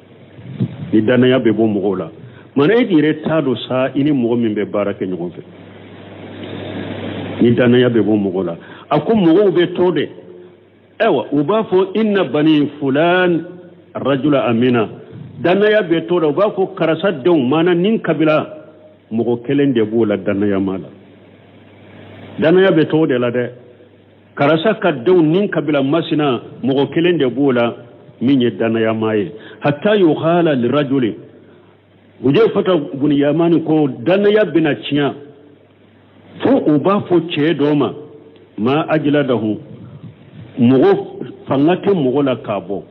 ni dannaya bɛ bɔ mɔgɔw la. Mana e yɛrɛ t'a dɔn sa i ni mɔgɔ min bɛ baara kɛ ɲɔgɔn fɛ, ni dannaya bɛ bɔ mɔgɔw la. A ko mɔgɔw bɛ to de, ayiwa, u b'a fɔ inna bani fulan rajula amina, dannaya bɛ to de, u b'a fɔ karisa denw, maana nin kabila mɔgɔ kelen de b'o la dannaya ma la, dannaya bɛ to de la dɛ, karisa ka denw nin kabila masina mɔgɔ kelen de b'o la min ye dannaya maa ye. Hatta yuqala lirajuli, Hujayfata bun Yamani ko dannaya bɛna tiɲɛ fo u b'a fɔ cɛ dɔ ma ma ajladahu, mɔgɔ fanga tɛ mɔgɔ la k'a bɔ,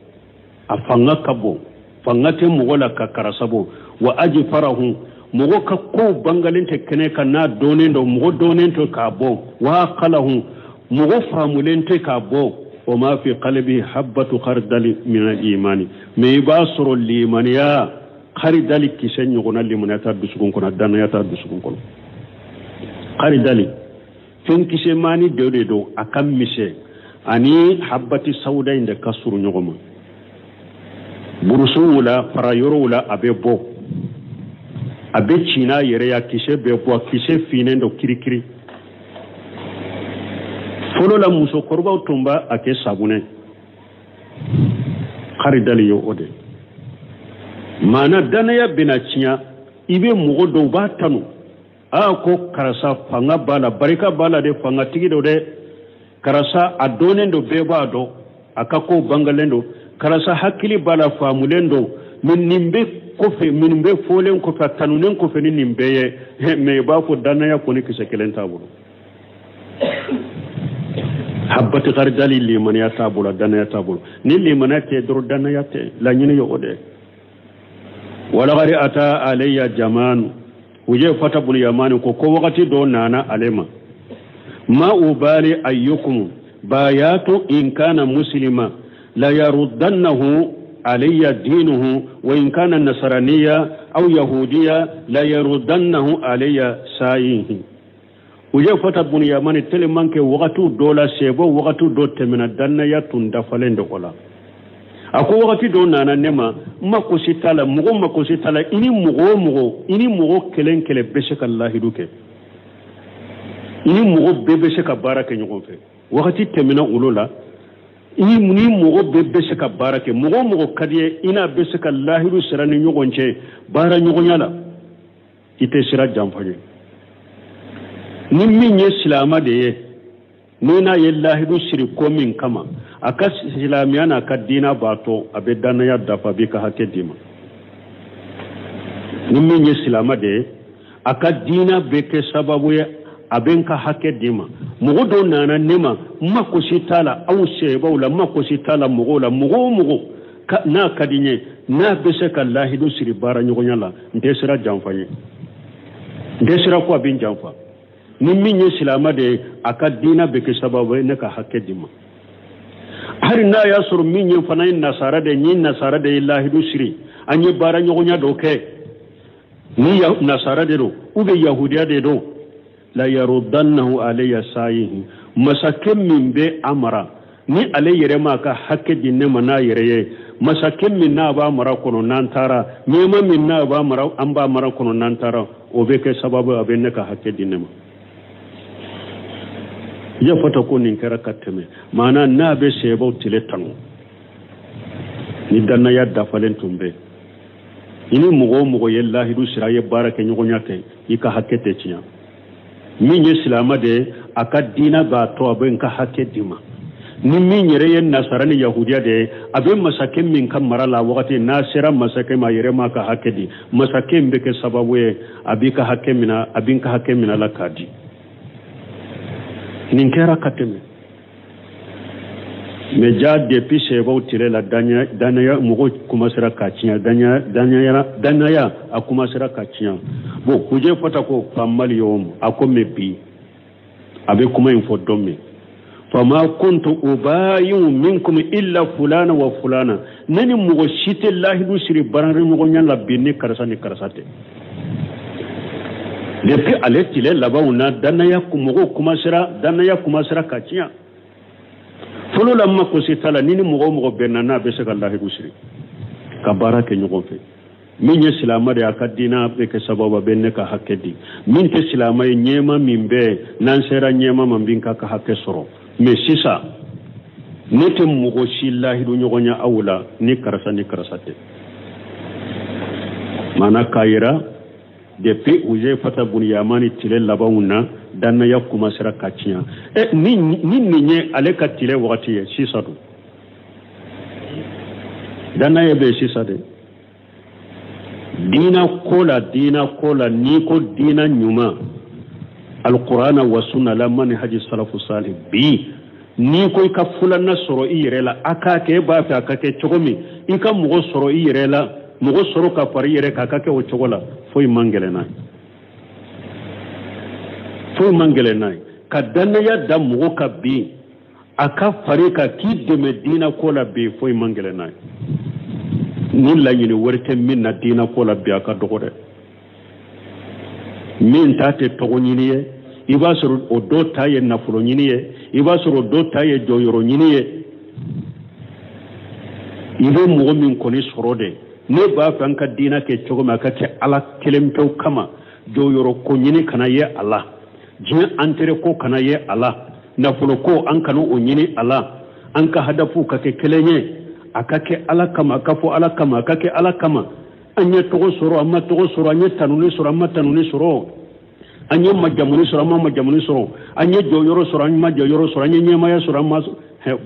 a fanga ka bon, fanga tɛ mɔgɔ la ka karasa bɔ, wa ajfarahu, mɔgɔ ka kow bangalen tɛ kɛnɛ kan n'a dɔnnen don, mɔgɔ dɔnnen tɛ k'a bɔ, wa aqalahu, mɔgɔ faamulen tɛ k'a bɔ, wa ma fi qalbi habbatu khardali min al-imani, mais i b'a sɔrɔ limaniya kharidali kisɛ ɲɔgɔnna limaniya t'a dusukun kɔnɔ, dannaya t'a dusukun kɔnɔ. Kharidali fɛn kisɛmani dɔ de don, a ka misɛn ani habati sawuda in de ka surun ɲɔgɔn ma, burusuw la, fara yɔrɔw la, a bɛ bɔ, a bɛ ci n'a yɛrɛ ye, a kisɛ bɛ bɔ, a kisɛ finnen don kirikiri. Fɔlɔ la musokɔrɔbaw tun b'a a kɛ sabunɛ, kharidali ye o de. Maana dannaya bɛna tiɲɛ, i bɛ mɔgɔ dɔw b'a tanu, aa ko karisa fanga b'a la, barika b'a la dɛ, fangatigi don dɛ, karisa a dɔnnen don, bɛɛ b'a dɔn, a ka kow bangalen don, karisa hakili b'a la, faamulen don, nin bɛ kɔfɛ, minnu bɛ fɔlen kɔfɛ, a tanunen kɔfɛ ni nin bɛɛ ye, mais i b'a fɔ dannaya kɔni kisɛ kelen t'a bolo. Habati kharidali limaniya t'a bolo, dannaya t'a bolo. Ni limaniya tɛ dɔrɔn dannaya tɛ, laɲini ye o de. Walaqad ata alayya jamanu, Hujayfata bun Yamani ko wagati dɔ nana ale ma, ma ubali ayyukum bayatu in kana muslima la yaruddannahu alayya dinuhu, wa in kana nasraniya aw yahudiya la yaruddannahu alayya sayihi. Hujayfata bun Yamani tellement que wagati dɔ la sebo wagati dɔ tɛmɛna, dannaya tun dafalen dɔ la. A ko wagati dɔ nana ne ma, n mako si t'a la, mɔgɔ mako si t'a la, i ni mɔgɔ o mɔgɔ, i ni mɔgɔ kelen kelen bɛ se ka lahidu kɛ, i ni mɔgɔ bɛɛ bɛ se ka baara kɛ ɲɔgɔn fɛ. Wagati tɛmɛna olu la, i ni mɔgɔ bɛɛ bɛ se ka baara kɛ, mɔgɔ o mɔgɔ ka di ye, i n'a bɛ se ka lahidu sira ni ɲɔgɔn cɛ baara ɲɔgɔnya la, i tɛ sira janfa ye. Ni min ye silamɛ de ye, ni n'a ye lahidu siri ko min kama, a ka silamɛya n'a ka diinɛ b'a to a bɛ dannaya dafa, a b'i ka hakɛ d'i ma. Ni min ye silamɛ de ye, a ka diinɛ bɛ kɛ sababu ye a bɛ n ka hakɛ d'i ma. Mɔgɔ dɔw nana ne ma, n mako si t'a la aw sɛbaw la, n mako si t'a la mɔgɔw la, mɔgɔ o mɔgɔ n'a ka di n ye, n'a bɛ se ka lahidu siri baara ɲɔgɔnya la, n tɛ sira janfa ye, n tɛ sira ko a bɛ n janfa. Ni min ye silamɛ de ye, a ka diinɛ bɛ kɛ sababu ye ne ka hakɛ d'i ma. Hali n'a y'a sɔrɔ min ye fana ye nasara de ye, ni nasara de ye lahidu siri, an ye baara ɲɔgɔnya dɔ kɛ, ni nasara de don ou bien yahudiya de don, la yaruddannahu alayya sayihi, masakɛ min bɛ a mara, ni ale yɛrɛ m'a ka hakɛ di ne ma n'a yɛrɛ ye, masakɛ min n'a b'a mara kɔnɔ n'an taara, ɲɛma min n'a b'a mara, an b'a mara kɔnɔ n'an taara, o bɛ kɛ sababu a bɛ ne ka hakɛ di ne ma. Ya fata ko nin kɛra ka tɛmɛ, maana n'a bɛ sɛbɛw tile tanu, ni dannaya dafalen tun bɛ, i ni mɔgɔ o mɔgɔ ye lahidu sira, a ye baara kɛ ɲɔgɔnya kɛ, i ka hakɛ tɛ tiɲɛ. Min ye silamɛ de ye, a ka diinɛ b'a to a bɛ n ka hakɛ d'i ma. Ni min yɛrɛ ye nasara ni yahudiya de ye, a bɛ masakɛ min ka mara la wagati n'a sera masakɛ ma, a yɛrɛ m'a ka hakɛ di, masakɛ in bɛ kɛ sababu ye a b'i ka hakɛ minɛ, a b'i ka hakɛ minɛ la k'a di. Nin kɛra ka tɛmɛ. Mais ja depuis sɛbɛw tile la, danaya mɔgɔw commencera ka tiɲɛ, danaya a commencera ka tiɲɛ. Bon, Hujɛ fata ko famal yawm, a ko mais bi a bɛ kuma in fɔ don min, fama kuntu ubayi'u minkum illa fulana wa fulana, ne ni mɔgɔ si tɛ lahidu siri baaraɲɔgɔnya la bi ni karisa ni karisa tɛ. Depuis ale tile labanw na, danaya mɔgɔw commencera, danaya commencera ka tiɲɛ. Fɔlɔ la mako si t'a la, ni ni mɔgɔ o mɔgɔ bɛnna n'a bɛ se ka lahidu siri ka baara kɛ ɲɔgɔn fɛ. Min ye silamɛ de ye, a ka diinɛ bɛ kɛ sababu a bɛ ne ka hakɛ di. Min tɛ silamɛ ye, ɲɛma min bɛ n'an sera ɲɛma ma, n bɛ ka hakɛ sɔrɔ. Mais sisan ne tɛ mɔgɔ si lahidu ɲɔgɔnya aw la ni karisa ni karisa tɛ. Maana k'a yira depuis Huzɛfata bun Yamani tile labanw na, danaya commencera ka tiɲɛ. Ɛ ni nin ye ale ka tile wagati ye, sisan dun danaya bɛ sisan de. Diina ko la, diina ko la, n'i ko diina ɲuman, alqur'ana wa sunna la manhaji salafu salih, bi n'i ko i ka fulanna sɔrɔ i yɛrɛ la, a k'a kɛ e b'a fɛ a ka kɛ cogo min, i ka mɔgɔ sɔrɔ i yɛrɛ la, mɔgɔ sɔrɔ ka fara i yɛrɛ kan, a ka kɛ o cogo la, foyi man gɛlɛn n'a ye, foyi man gɛlɛn n'a ye. Ka danaya da mɔgɔ kan bi, a ka fari kan k'i dɛmɛ diina ko la bi, foyi man gɛlɛn n'a ye. Ni laɲini wɛrɛ tɛ min na diina ko la bi, a ka dɔgɔ dɛ. Min ta tɛ tɔgɔ ɲini ye, i b'a sɔrɔ o dɔ ta ye nafolo ɲini ye, i b'a sɔrɔ o dɔ ta ye jɔyɔrɔ ɲini ye. I bɛ mɔgɔ min kɔni sɔrɔ de, ne b'a fɛ an ka diina kɛ cogo min, a ka kɛ Ala kelen pewu kama, jɔyɔrɔ ko ɲini kana ye a la, diɲɛ intérêt ko kana ye a la, nafolo ko an kana o ɲini a la, an ka hadafu ka kɛ kelen ye, a ka kɛ Ala kama, a ka fɔ Ala kama, a ka kɛ Ala kama. An ye tɔgɔ sɔrɔ, an ma tɔgɔ sɔrɔ, an ye tanuni sɔrɔ, an ma tanuni sɔrɔ, an ye majamuni sɔrɔ, an ma majamuni sɔrɔ, an ye jɔyɔrɔ sɔrɔ, an ma jɔyɔrɔ sɔrɔ, an ye ɲɛmaaya sɔrɔ, an ma.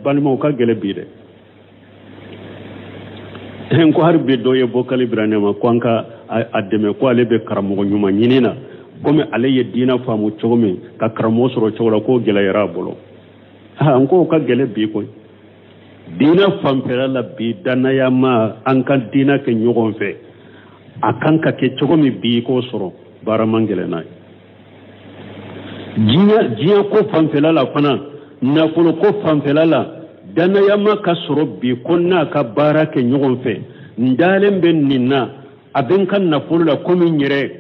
Balimaw ka gɛlɛn bi dɛ. N ko hali bi dɔ ye bɔkali bila ne ma ko an ka a dɛmɛ, ko ale bɛ karamɔgɔ ɲuman ɲini na, komi ale ye diinɛ faamu cogo min, ka karamɔgɔ sɔrɔ cogo la, k'o gɛlɛyara a bolo. N ko o ka gɛlɛn bi koyi. Diinɛ fanfɛla la bi, danaya ma an ka diinɛ kɛ ɲɔgɔn fɛ, a kan ka kɛ cogo min bi, k'o sɔrɔ baara man gɛlɛn n'a ye. Diɲɛ ko fanfɛla la fana, nafolo ko fanfɛla la, danaya ma ka sɔrɔ bi ko n'a ka baara kɛ ɲɔgɔn fɛ, n dalen bɛ nin na, a bɛ n ka nafolo la komi n yɛrɛ,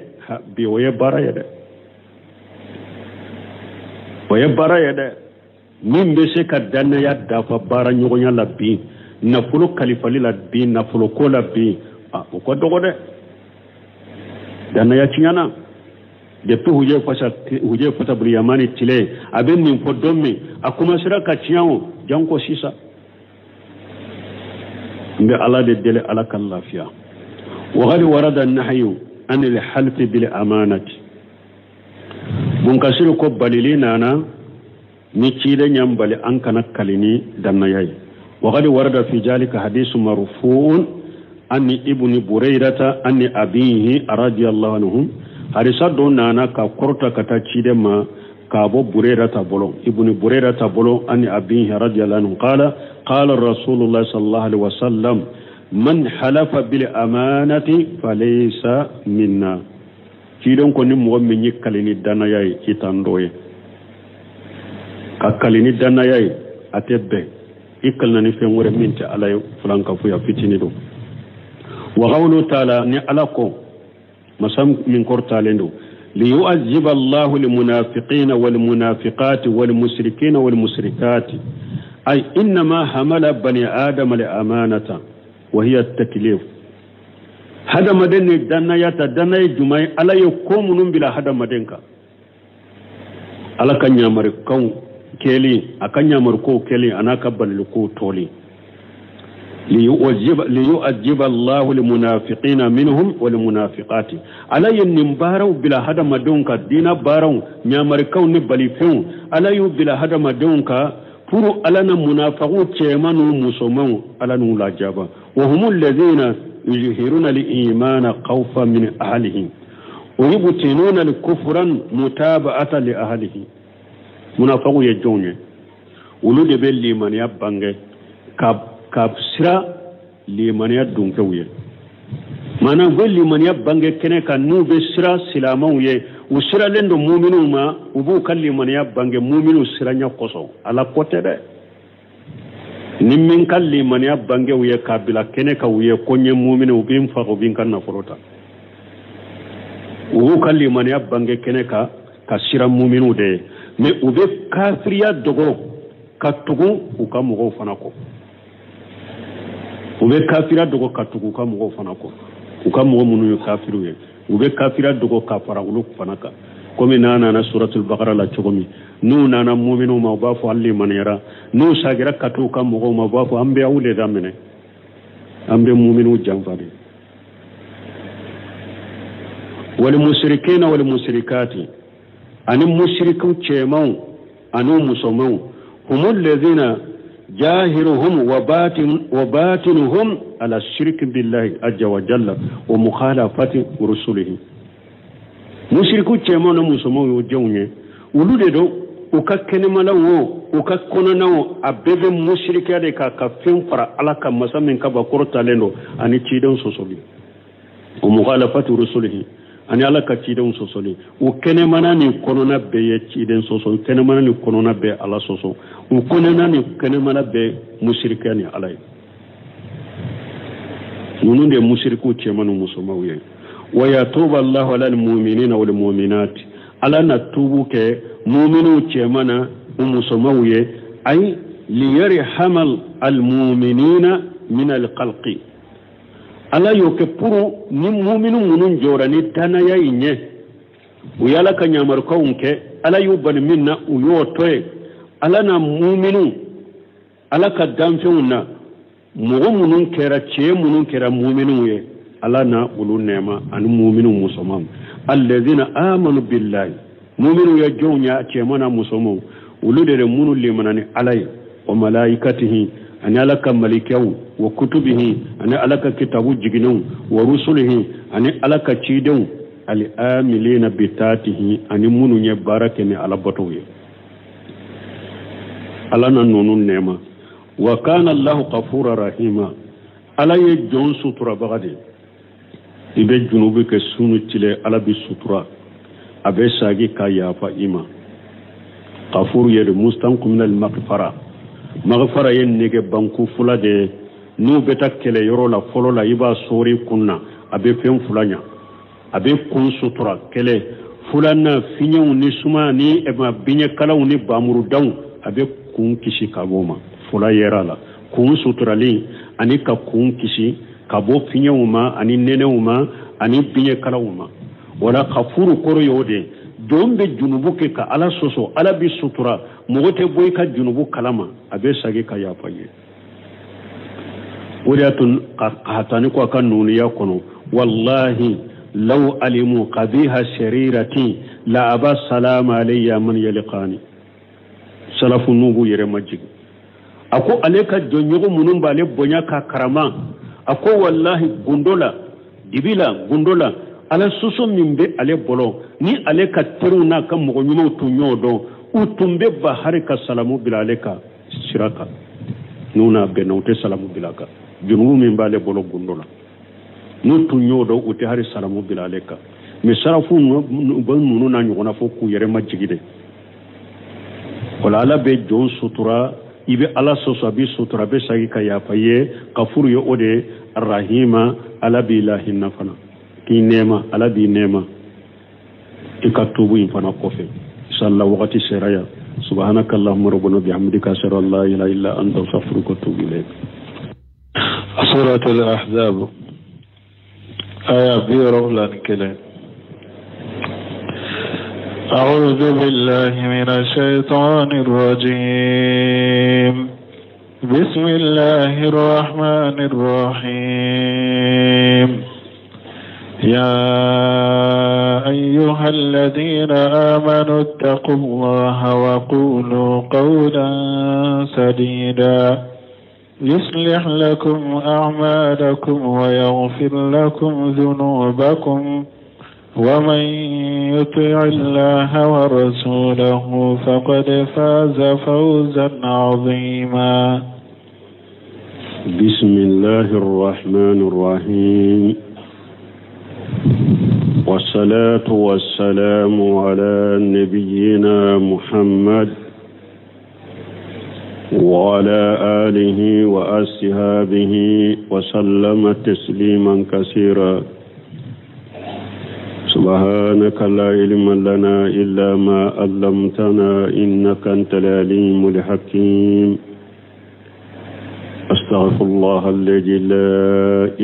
bi o ye baara ye dɛ, o ye baara ye dɛ. Min bɛ se ka danaya dafa baara ɲɔgɔnya la bi, nafolo kalifali la bi, nafolo ko la bi, o ka dɔgɔ dɛ. Danaya tiɲɛna depuis Huzɛfata bun Yamani tile, a bɛ nin fɔ don min, a commencera ka tiɲɛ o janko sisan. N bɛ Ala de deli, Ala ka lafiya. Waqad warada nahyu anil halfi bil amanati. Munkasiru ko balili nana ni ciden y'an bali an kana kali ni dannaya ye. Waqad warada fi zalika hadisu marfu'un anni ibni Burayrata anni abihi radiyallahu anhu. Hadisa dɔ nana ka kɔrɔta ka taa ciden ma k'a bɔ Burayrata bolo, ibni Burayrata bolo, anni abihi radiyallahu anhu qala qala rasulullah sallallahu alaihi wasallam man halafa bil amanati falaysa minna. Ciden ko ni mɔgɔ min ye kali ni dannaya ye, i t'an dɔ ye. Ka kali ni dannaya ye, a tɛ bɛn i kalina ni fɛn wɛrɛ min tɛ Ala ye, fulankafoya fitinin don. Wa qawlu taala, ni Ala ko masa min kɔrɔtalen don, liyu'azziba Allahu lilmunafiqina walmunafiqati walmusrikina walmusrikati ay innama hamala bani adama al-amanata wa hiya at-taklif. Hadamaden ni dannaya ta, dannaya jumɛn ye? Ala ye ko minnu bila hadamaden kan, Ala ka ɲamarikanw kɛli, a ka ɲamarikow kɛli, a n'a ka balilikow tɔli. Liyu'azziba Allahu lilmunafiqina minhum walmunafiqati. Ala ye nin baaraw bila hadamadenw kan, diinɛ baaraw, ɲamarikaw ni balifɛnw, Ala y'u bila hadamadenw kan pour ala na munafiqu cɛman n'u musomanw ala n'u lajaba wa humu alladhina yuzhiruna al-imana khawfan min ahlihim wa yubtinuna al-kufran mutaba'atan li ahlihi. Munafiqu ye jɔnw ye? Olu de bɛ limaniya bange ka sira limaniya dunkew ye. Maana u bɛ limaniya bange kɛnɛ kan n'u bɛ sira silamɛw ye, u siralen don muminw ma, u b'u ka limaniya bange muminw siranya kosɔn. Ala ko tɛ dɛ. Ni min ka limaniya bange u ye k'a bila kɛnɛ kan u ye ko n ye mumini, u bɛ n faga, u bɛ n ka nafolo ta. U b'u ka limaniya bange kɛnɛ kan ka sira muminw de ye, mais u bɛ kafiriya dogo ka tugu u ka mɔgɔw fana kɔ. U bɛ kafiriya dogo ka tugu u ka mɔgɔw fana kɔ. U ka mɔgɔ minnu ye kafiriw ye, u bɛ kafiriya dogo ka fara olu fana kan. Komi n'a nana suratul bakara la cogo min, n'u nana muminw ma u b'a fɔ an limaniyara, n'u sagira ka t'u ka mɔgɔw ma u b'a fɔ an bɛ aw de daminɛ, an bɛ muminw janfa de. Wal mushrikina wal mushrikati, ani mushrikiw cɛmanw ani musomanw, humul ladhina jahiruhum wa batinuhum ala shirki billahi azza wa jalla wa mukhalafati rusulihi. Mushriku cɛmanw ni musomanw y'o jɛnw ye, olu de don u ka kɛnɛmalaw o u ka kɔnɔnaw a bɛɛ bɛ mushrikiya de kan ka fɛn fara Ala kan, masa min ka bakɔrɔ talen don, ani cidenw sɔsɔli, wa mukhalafati rusulihi, ani Ala ka cidenw sɔsɔli. U kɛnɛmana ni kɔnɔna bɛɛ ye ciden sɔsɔ, u kɛnɛmana ni kɔnɔna bɛɛ Ala sɔsɔ, u kɔnɔna ni kɛnɛmana bɛɛ mushrikiya ni Ala ye. Ninnu de ye mushrikiw cɛman ni musomanw ye. Wa yatubu Allahu ala al-mu'minina wal mu'minat, Ala na tubu kɛ mu'miniw cɛman na u musomanw ye, ay liyarhama al-mu'minina min al-khalqi. Ala y'o kɛ pour ni muminu minnu jɔra ni danaya in ye, u y'Ala ka ɲamarukanw kɛ, Ala y'u bali min na u y'o to yen. Ala na muminu, Ala ka danfɛnw na mɔgɔ minnu kɛra cɛ minnu kɛra muminuw ye, Ala na olu nɛɛma ani muminu musomanw. Alladhina amanu billahi, muminu ye jɔnw ye cɛman n'a musomanw, olu de minnu limana ni Ala ye, wa malaikatihi, ani Ala ka malikɛw, wa kutubihi, ani Ala ka kitabu jiginenw, wa rusulihi, ani Ala ka cidenw, al-amilina bitatihi, ani minnu ye baara kɛ ni Ala batow ye. Ala na ninnu nɛɛma. Wa kana Allahu ghafura rahima, Ala ye jɔn suturabaga de ye. I bɛ junubu kɛ su ni tile, Ala bɛ sutura, a bɛ sagi ka yafa i ma. Ghafuru ye de mustanqu min al-maghfara. Maghfara ye nege banku fula de ye. N'u bɛ taa kɛlɛyɔrɔ la fɔlɔ la, i b'a sɔɔri kun na, a bɛ fɛn fila ɲa, a bɛ kun sutura kɛlɛ filanan, fiɲɛw ni suma ni biɲɛkalaw ni bamurudanw, a bɛ kun kisi ka bɔ o ma. Fula yɛrɛ la, kun suturali ani ka kun kisi ka bɔ fiɲɛw ma ani nɛnɛw ma ani biɲɛkalaw ma. Wala kafuru kɔrɔ y'o de ye. Jɔn bɛ junubu kɛ ka Ala sɔsɔ, Ala bɛ sutura, mɔgɔ tɛ bɔ i ka junubu kalama, a bɛ sagi ka yafa ye. O de y'a to Kahatani ko a ka nuniya kɔnɔ, walahi law alimu qabiha sharirati la aba salama alayya man yalqani. Salafu n'u b'u yɛrɛ majigin. A ko ale ka jɔnɲɔgɔn minnu b'ale bonya ka karama, a ko walahi gundo la, dibi la, gundo la, Ala sɔsɔ min bɛ ale bolo, ni ale ka teriw n'a ka mɔgɔ ɲumanw tun y'o dɔn, u tun bɛ ba hari ka salamu bila ale kan sira kan. N'u n'a bɛnna, u tɛ salamu bila a kan. Junubu min b'ale bolo gundo la, n'u tun y'o dɔn, u tɛ hari salamu bila ale kan. Mais sarafu bɛ ninnu n'a ɲɔgɔnna fo k'u yɛrɛ majigin de. Wala Ala bɛ jɔn sutura, i bɛ Ala sɔsɔ, a bɛ sutura, a bɛ segin ka yafa i ye. Kafuru ye o de ye. Rahima, Ala b'i lahinɛ fana, k'i nɛɛma, Ala b'i nɛɛma i ka tubu in fana kɔfɛ. Inshallah wagati sera yan. Subhanaka Allahumma rabbana bihamdika ashhadu an la ilaha illa anta astaghfiruka wa atubu ilayk. Suratul Ahzab aya 71. أعوذ بالله من الشيطان الرجيم. بسم الله الرحمن الرحيم. يا أيها الذين آمنوا اتقوا الله وقولوا قولا سديدا يصلح لكم أعمالكم ويغفر لكم ذنوبكم ومن يطع الله ورسوله فقد فاز فوزا عظيما. بسم الله الرحمن الرحيم، والصلاة والسلام على نبينا محمد وعلى آله وأصحابه وسلم تسليما كثيرا. سبحانك لا علم لنا إلا ما علمتنا إنك أنت العليم الحكيم. أستغفر الله الذي لا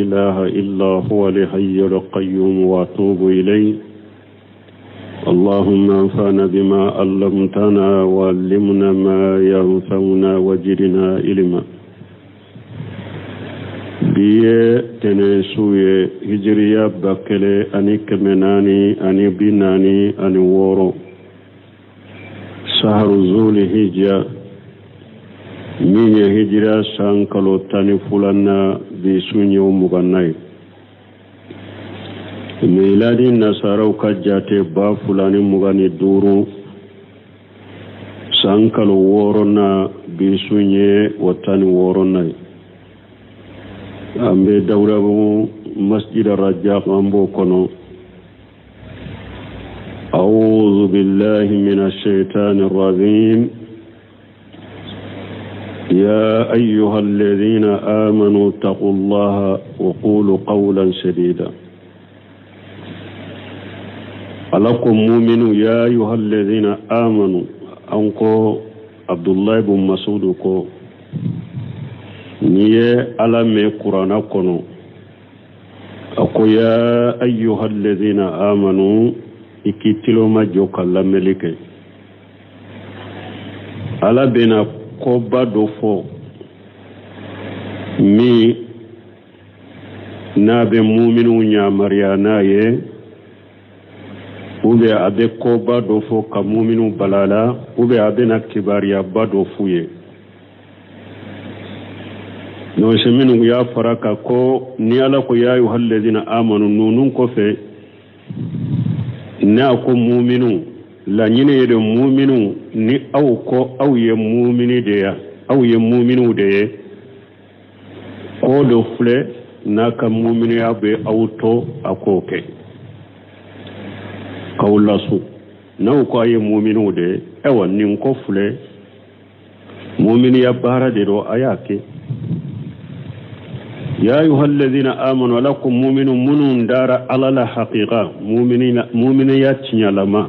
إله إلا هو الحي القيوم وأتوب إليه. اللهم انفعنا بما علمتنا وعلمنا ما ينفعنا وزدنا علما. Bi ye tɛnɛn su ye, hijiriya 1446, saharu zuli hijja, min ye hijira san kalo 12nan, bi sun ye 20nan ye. Miladi nasaraw ka jate 2025, san kalo 6nan, bi sun ye o 16nan ye. An bɛ Dawudabugu masjid Rajak, an b'o kɔnɔ. أعوذ بالله من الشيطان الرجيم. يا أيها الذين آمنوا اتقوا الله وقولوا قولا سديدا. Ala ko muminu, يا أيها الذين آمنوا. An ko عبد الله بن مسعود ko n'i ye Ala mɛn kuranna kɔnɔ, a ko يا أيها الذين آمنوا, i k'i tuloma jɔ ka lamɛnli kɛ. Ala bɛna koba dɔ fɔ min n'a bɛ muminiw yamaruya n'a ye, ou bien a bɛ koba dɔ fɔ ka muminiw balala, ou bien a bɛna kibaruyaba dɔ f'u ye. N'o se minnu y'a fara ka ko ni Ala ko يا أيها الذين آمنوا ninnu kɔfɛ, n'a ko muminu, laɲini ye de muminu, ni aw ko aw ye mumini de ya, aw ye muminiw de ye, ko dɔ filɛ n'a ka muminiya bɛ aw to a k'o kɛ k'aw lasu. N'aw ko a ye muminiw de ye, ayiwa, nin ko filɛ, muminiya baara de don, a y'a kɛ. يا أيها الذين آمنوا, ala ko muminu minnu dara Ala la haqiqa, muminiya tiɲɛlama,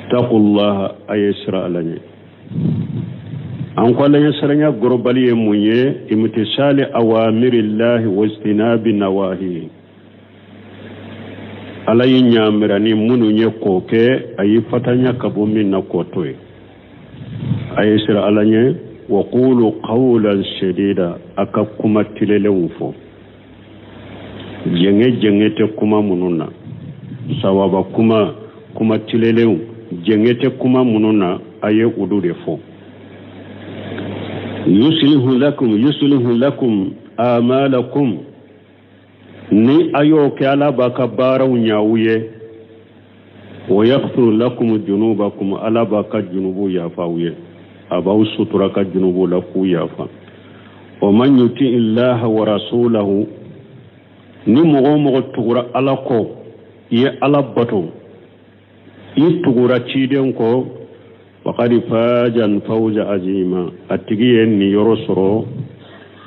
اتقوا الله, a ye siran Ala ɲɛ. An ko Ala ɲɛ siranya gɔrɔbali ye mun ye? امتثال أوامر الله واجتناب نواهيه. Ala ye ɲamira ni minnu ye k'o kɛ, a ye fatanya ka bɔ min na k'o to yen. A ye siran Ala ɲɛ. وقولوا قولا سديدا, a ka kuma tilelenw fɔ, jɛngɛ jɛngɛ tɛ kuma minnu na, sawaba kuma, kuma tilelenw, jɛngɛ tɛ kuma minnu na, a ye olu de fɔ. يصلح لكم يصلح لكم أعمالكم. Ni a y'o kɛ, Ala b'a ka baaraw ɲɛ aw ye. ويغفر لكم ذنوبكم, Ala b'a ka junubu yafa aw ye, a b'aw sutura ka junubu la k'u yafa. ومن يطع الله ورسوله, ni mɔgɔ o mɔgɔ tugura Ala kɔ, i ye Ala bato, i tugura ciden kɔ, فقد فاز فوزا عظيما, a tigi ye nin yɔrɔ sɔrɔ,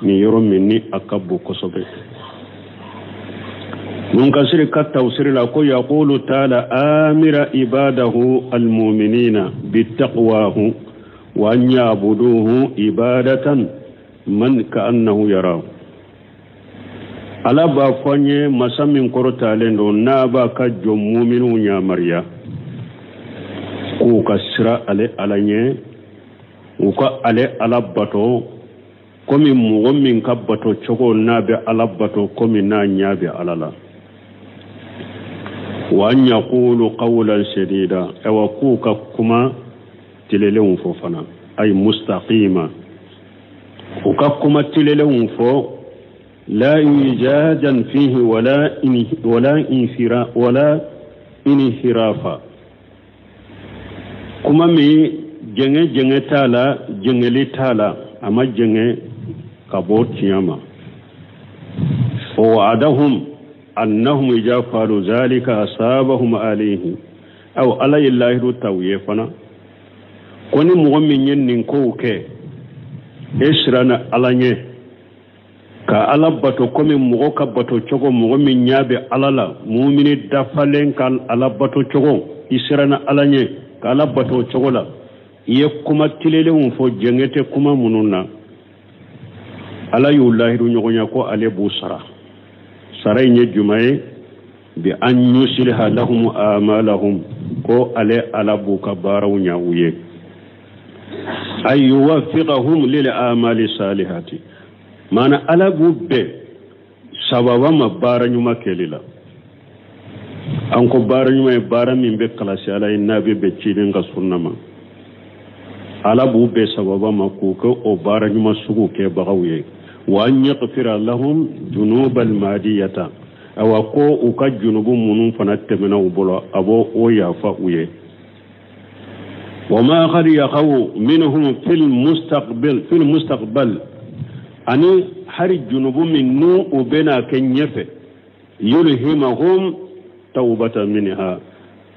nin yɔrɔ min ni a ka bon kosɛbɛ. Munkasiri ka tafsiri la ko يقول تعالى آمرا عباده المؤمنين بتقواه وأن يعبدوه عبادة من كأنه يراه. Ala b'a fɔ an ye, masa min kɔrɔtalen don, n'a b'a ka jɔn muminiw yamaruya k'u ka sira ale Ala ɲɛ, u ka ale Ala bato komi mɔgɔ min ka bato cogo n'a bɛ Ala bato komi n'a ɲɛ bɛ Ala la. Wa an yaqulu qawlan sadida, awa k'u ka kuma tilelenw fɔ fana, ay mustaqima, u ka kuma tilelenw fɔ, la ijajan fihi wala wala infira wala inhirafa, kuma min jɛngɛ jɛngɛ t'a la, jɛngɛli t'a la, a ma jɛngɛ ka bɔ tiɲɛ ma. Wa wa'adahum annahum idha fa'alu zalika asabahum alayhi, aw Ala ye lahidu ta u ye fana ko ni mɔgɔ min ye nin kow kɛ, e siranna Ala ɲɛ ka Ala bato komi mɔgɔ ka bato cogo, mɔgɔ min ɲɛ bɛ Ala la, mumini dafalen ka Ala bato cogo, i siranna Ala ɲɛ ka Ala bato cogo la, i ye kuma tilelenw fɔ jɛngɛ tɛ kuma minnu na, Ala y'u lahidu ɲɔgɔnya ko ale b'u sara. Sara in ye jumɛn ye? Bi an yusliha lahum amalahum, ko ale Ala b'u ka baaraw ɲa u ye, ay yuwaffiqahum lil amali salihati, maana Ala b'u bɛn sababa ma baara ɲuman kɛli la. An ko baara ɲuman ye baara min bɛ kalasi Ala ye, n'a bɛ bɛn ciden ka sunna ma, Ala b'u bɛn sababa ma k'u kɛ o baara ɲuman sugu kɛbagaw ye. Wa an yaghfira lahum dunubal madiyata, awa ko u ka junubu minnu fana tɛmɛna u bolo, a b'o o yafa u ye. Wa ma qad yaqaw minhum fil mustaqbal fil mustaqbal, ani hari junubu min n'u u bɛna kɛ ɲɛfɛ, yulhimahum tawbata minha,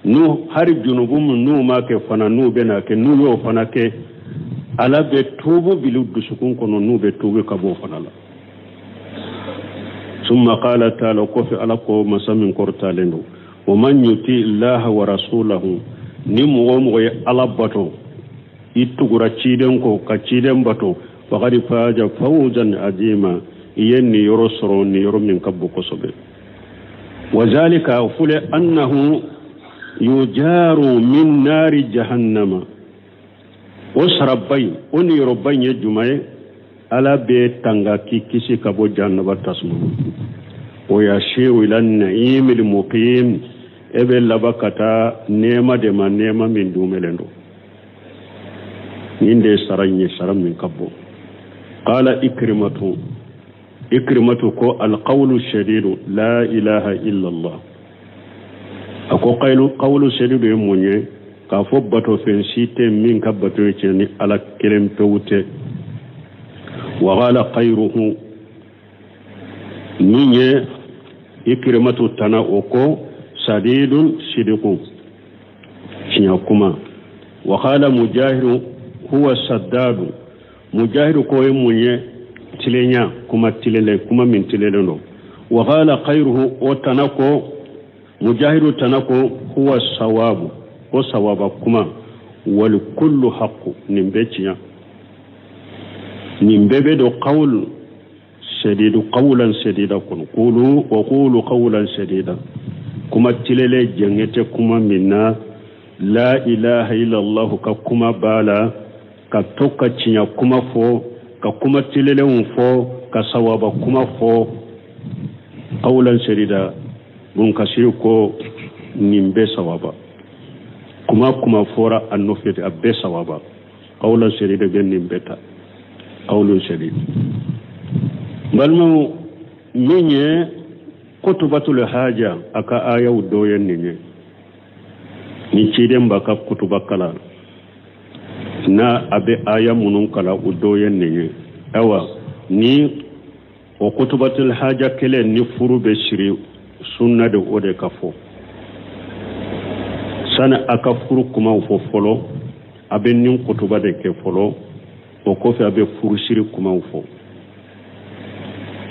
n'u hari junubu min n'u ma kɛ fana, n'u bɛna kɛ, n'u y'o fana kɛ, Ala bɛ tuubu bil'u dusukun kɔnɔ, n'u bɛ tuubu ka bɔ o fana la. Summa qala ta'ala, kɔfɛ Ala ko masa min kɔrɔtalen don, wa man yuti illaha wa rasulahu, ni mɔgɔ o mɔgɔ ye Ala bato, i tugura ciden kɔ ka ciden bato, faqad faja fawzan azima, i ye niyɔrɔ sɔrɔ, niyɔrɔ min ka bon kosɛbɛ. Wa zalika fule annahu yujaru min nari jahannama, o saraba in, o niyɔrɔba in ye jumɛn ye? Ala bɛ tanga k'i kisi ka bɔ jahannaba tasuma ma. O yasiru ila na'imil muqim, e bɛ laban ka taa nɛɛma de ma, nɛɛma min dumɛlen don. Nin de ye sara in ye, sara min ka bon. Qala ikrimatu, ikrimatu ko alqawlu shadidu la ilaha illallah, a ko qawlu shadidu ye mun ye? K'a fɔ bato fɛn si tɛ min ka bato ye tiɲɛ ni Ala kelen pewu tɛ. Wa qala khayruhu, min ye ikrimatu tana o ko sadidun sidiku, tiɲɛ kuma. Wa qala mujahidu huwa saddadu, mujahidu ko ye mun ye? Tilenya, kuma tilelen, kuma min tilelen don. Wa qala khayruhu, o tana ko mujahidu tana ko huwa sawabu, ko sawaba kuma. Wal kullu haqqu, nin bɛɛ tiɲɛ, nin bɛɛ bɛ don qawl sadidu, qawlan sadida kɔnɔ, qulu wa qulu qawlan sadida, kuma tilelen jɛngɛ tɛ kuma min na, la ilaha illallah ka kuma b'a la, ka to ka tiɲɛ kuma fɔ, ka kuma tilelenw fɔ, ka sawaba kuma fɔ, qawlan sadida. Bun Kasir ko nin bɛɛ sawaba kuma, kuma fɔra a nɔfɛ, a bɛɛ sawaba. Qawlan sadida bɛ nin bɛɛ ta, qawlun sadid. Balimaw, min ye kutubatul haja, a ka ayaw dɔ ye nin ye. Ni ciden b'a ka kutuba kalan, n'a a bɛ aya minnu kalan, o dɔ ye nin ye. Ayiwa, ni o kutubatul haja kelen ni furu bɛ siri, sunna de o de ka fɔ. Sani a ka furu kumaw fɔ fɔlɔ, a bɛ nin kutuba de kɛ fɔlɔ, o kɔfɛ a bɛ furusiri kumaw fɔ.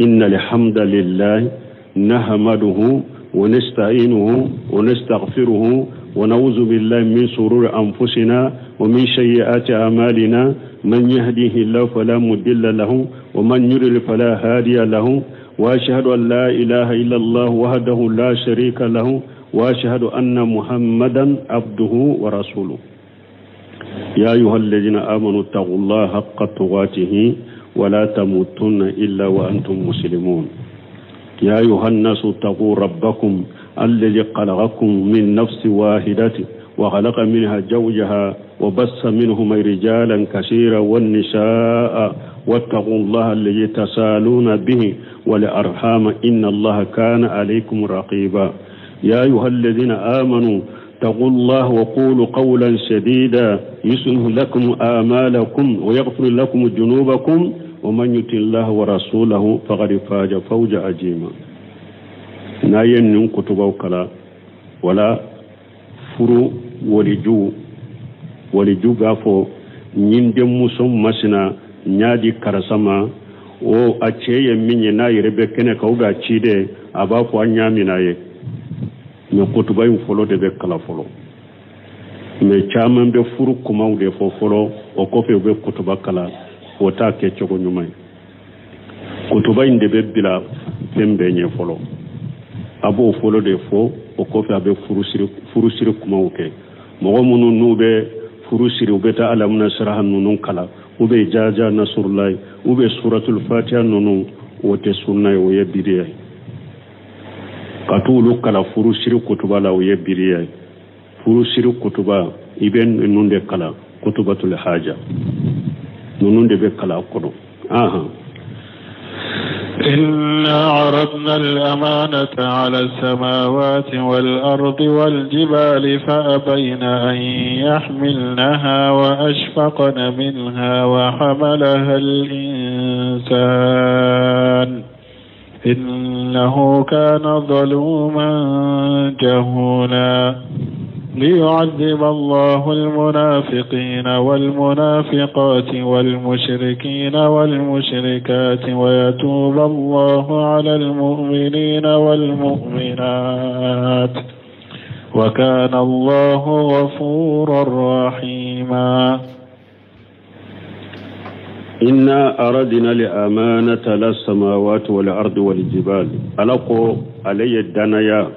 Inna alhamdulillahi nahmaduhu wa nasta'inuhu wa nastaghfiruhu wa na'udhu billahi min shururi anfusina wa min sayyiati a'malina, man yahdihillahu fala mudilla lahu wa man yudlil fala hadiya lahu, wa ashhadu an la ilaha illallah wahdahu la sharika lahu, wa ashhadu anna muhammadan abduhu wa rasuluhu. Ya ayyuhalladhina amanu taqullaha haqqa tuqatihi wa la tamutunna illa wa antum muslimun. Ya ayyuhan nasu taqu rabbakum الذي خلقكم من نفس واحدة وخلق منها زوجها وبث منهما رجالا كثيرا والنساء واتقوا الله الذي تسالون به والأرحام إن الله كان عليكم رقيبا يا أيها الذين آمنوا اتقوا الله وقولوا قولا سديدا يصلح لكم آمالكم ويغفر لكم ذنوبكم ومن يطع الله ورسوله فقد فاز فوزا عظيما. N'a ye ninnu kutubaw kalan wala furu waliju waliju b'a fɔ n denmuso masina n y'a di karisa ma o a cɛ ye min ye n'a yɛrɛ bɛ kɛnɛ kan ou bien a ciden a b'a fɔ an y'a minɛ a ye. Mais kutuba in fɔlɔ de bɛ kalan fɔlɔ, mais caman bɛ furu kumaw de fɔ fɔlɔ, o kɔfɛ u bɛ kutuba kalan. O t'a kɛ cogo ɲuman ye. Kutuba in de bɛ bila fɛn bɛɛ ɲɛ fɔlɔ, a b'o fɔlɔ de fɔ, o kɔfɛ a bɛ furusiri kumaw kɛ. Mɔgɔ minnu n'u bɛ furu siri, u bɛ taa alamuna siraha ninnu kalan, u bɛ jaja nasurulayi, u bɛ suratul fatiha ninnu, o tɛ sunna ye, o ye bidiya ye. Ka t'olu kalan furusiri kutuba la, o ye bidiya ye. Furusiri kutuba, i bɛ ninnu de kalan, kutubatul haja ninnu de bɛ kalan a kɔnɔ. Ahan. إنا عرضنا الأمانة على السماوات والأرض والجبال فأبين أن يحملنها وأشفقن منها وحملها الإنسان إنه كان ظلوما جهولا. ليعذب الله المنافقين والمنافقات والمشركين والمشركات ويتوب الله على المؤمنين والمؤمنات وكان الله غفورا رحيما. إنا أردنا الأمانة للسماوات والأرض والجبال. ألقوا علي الدنيا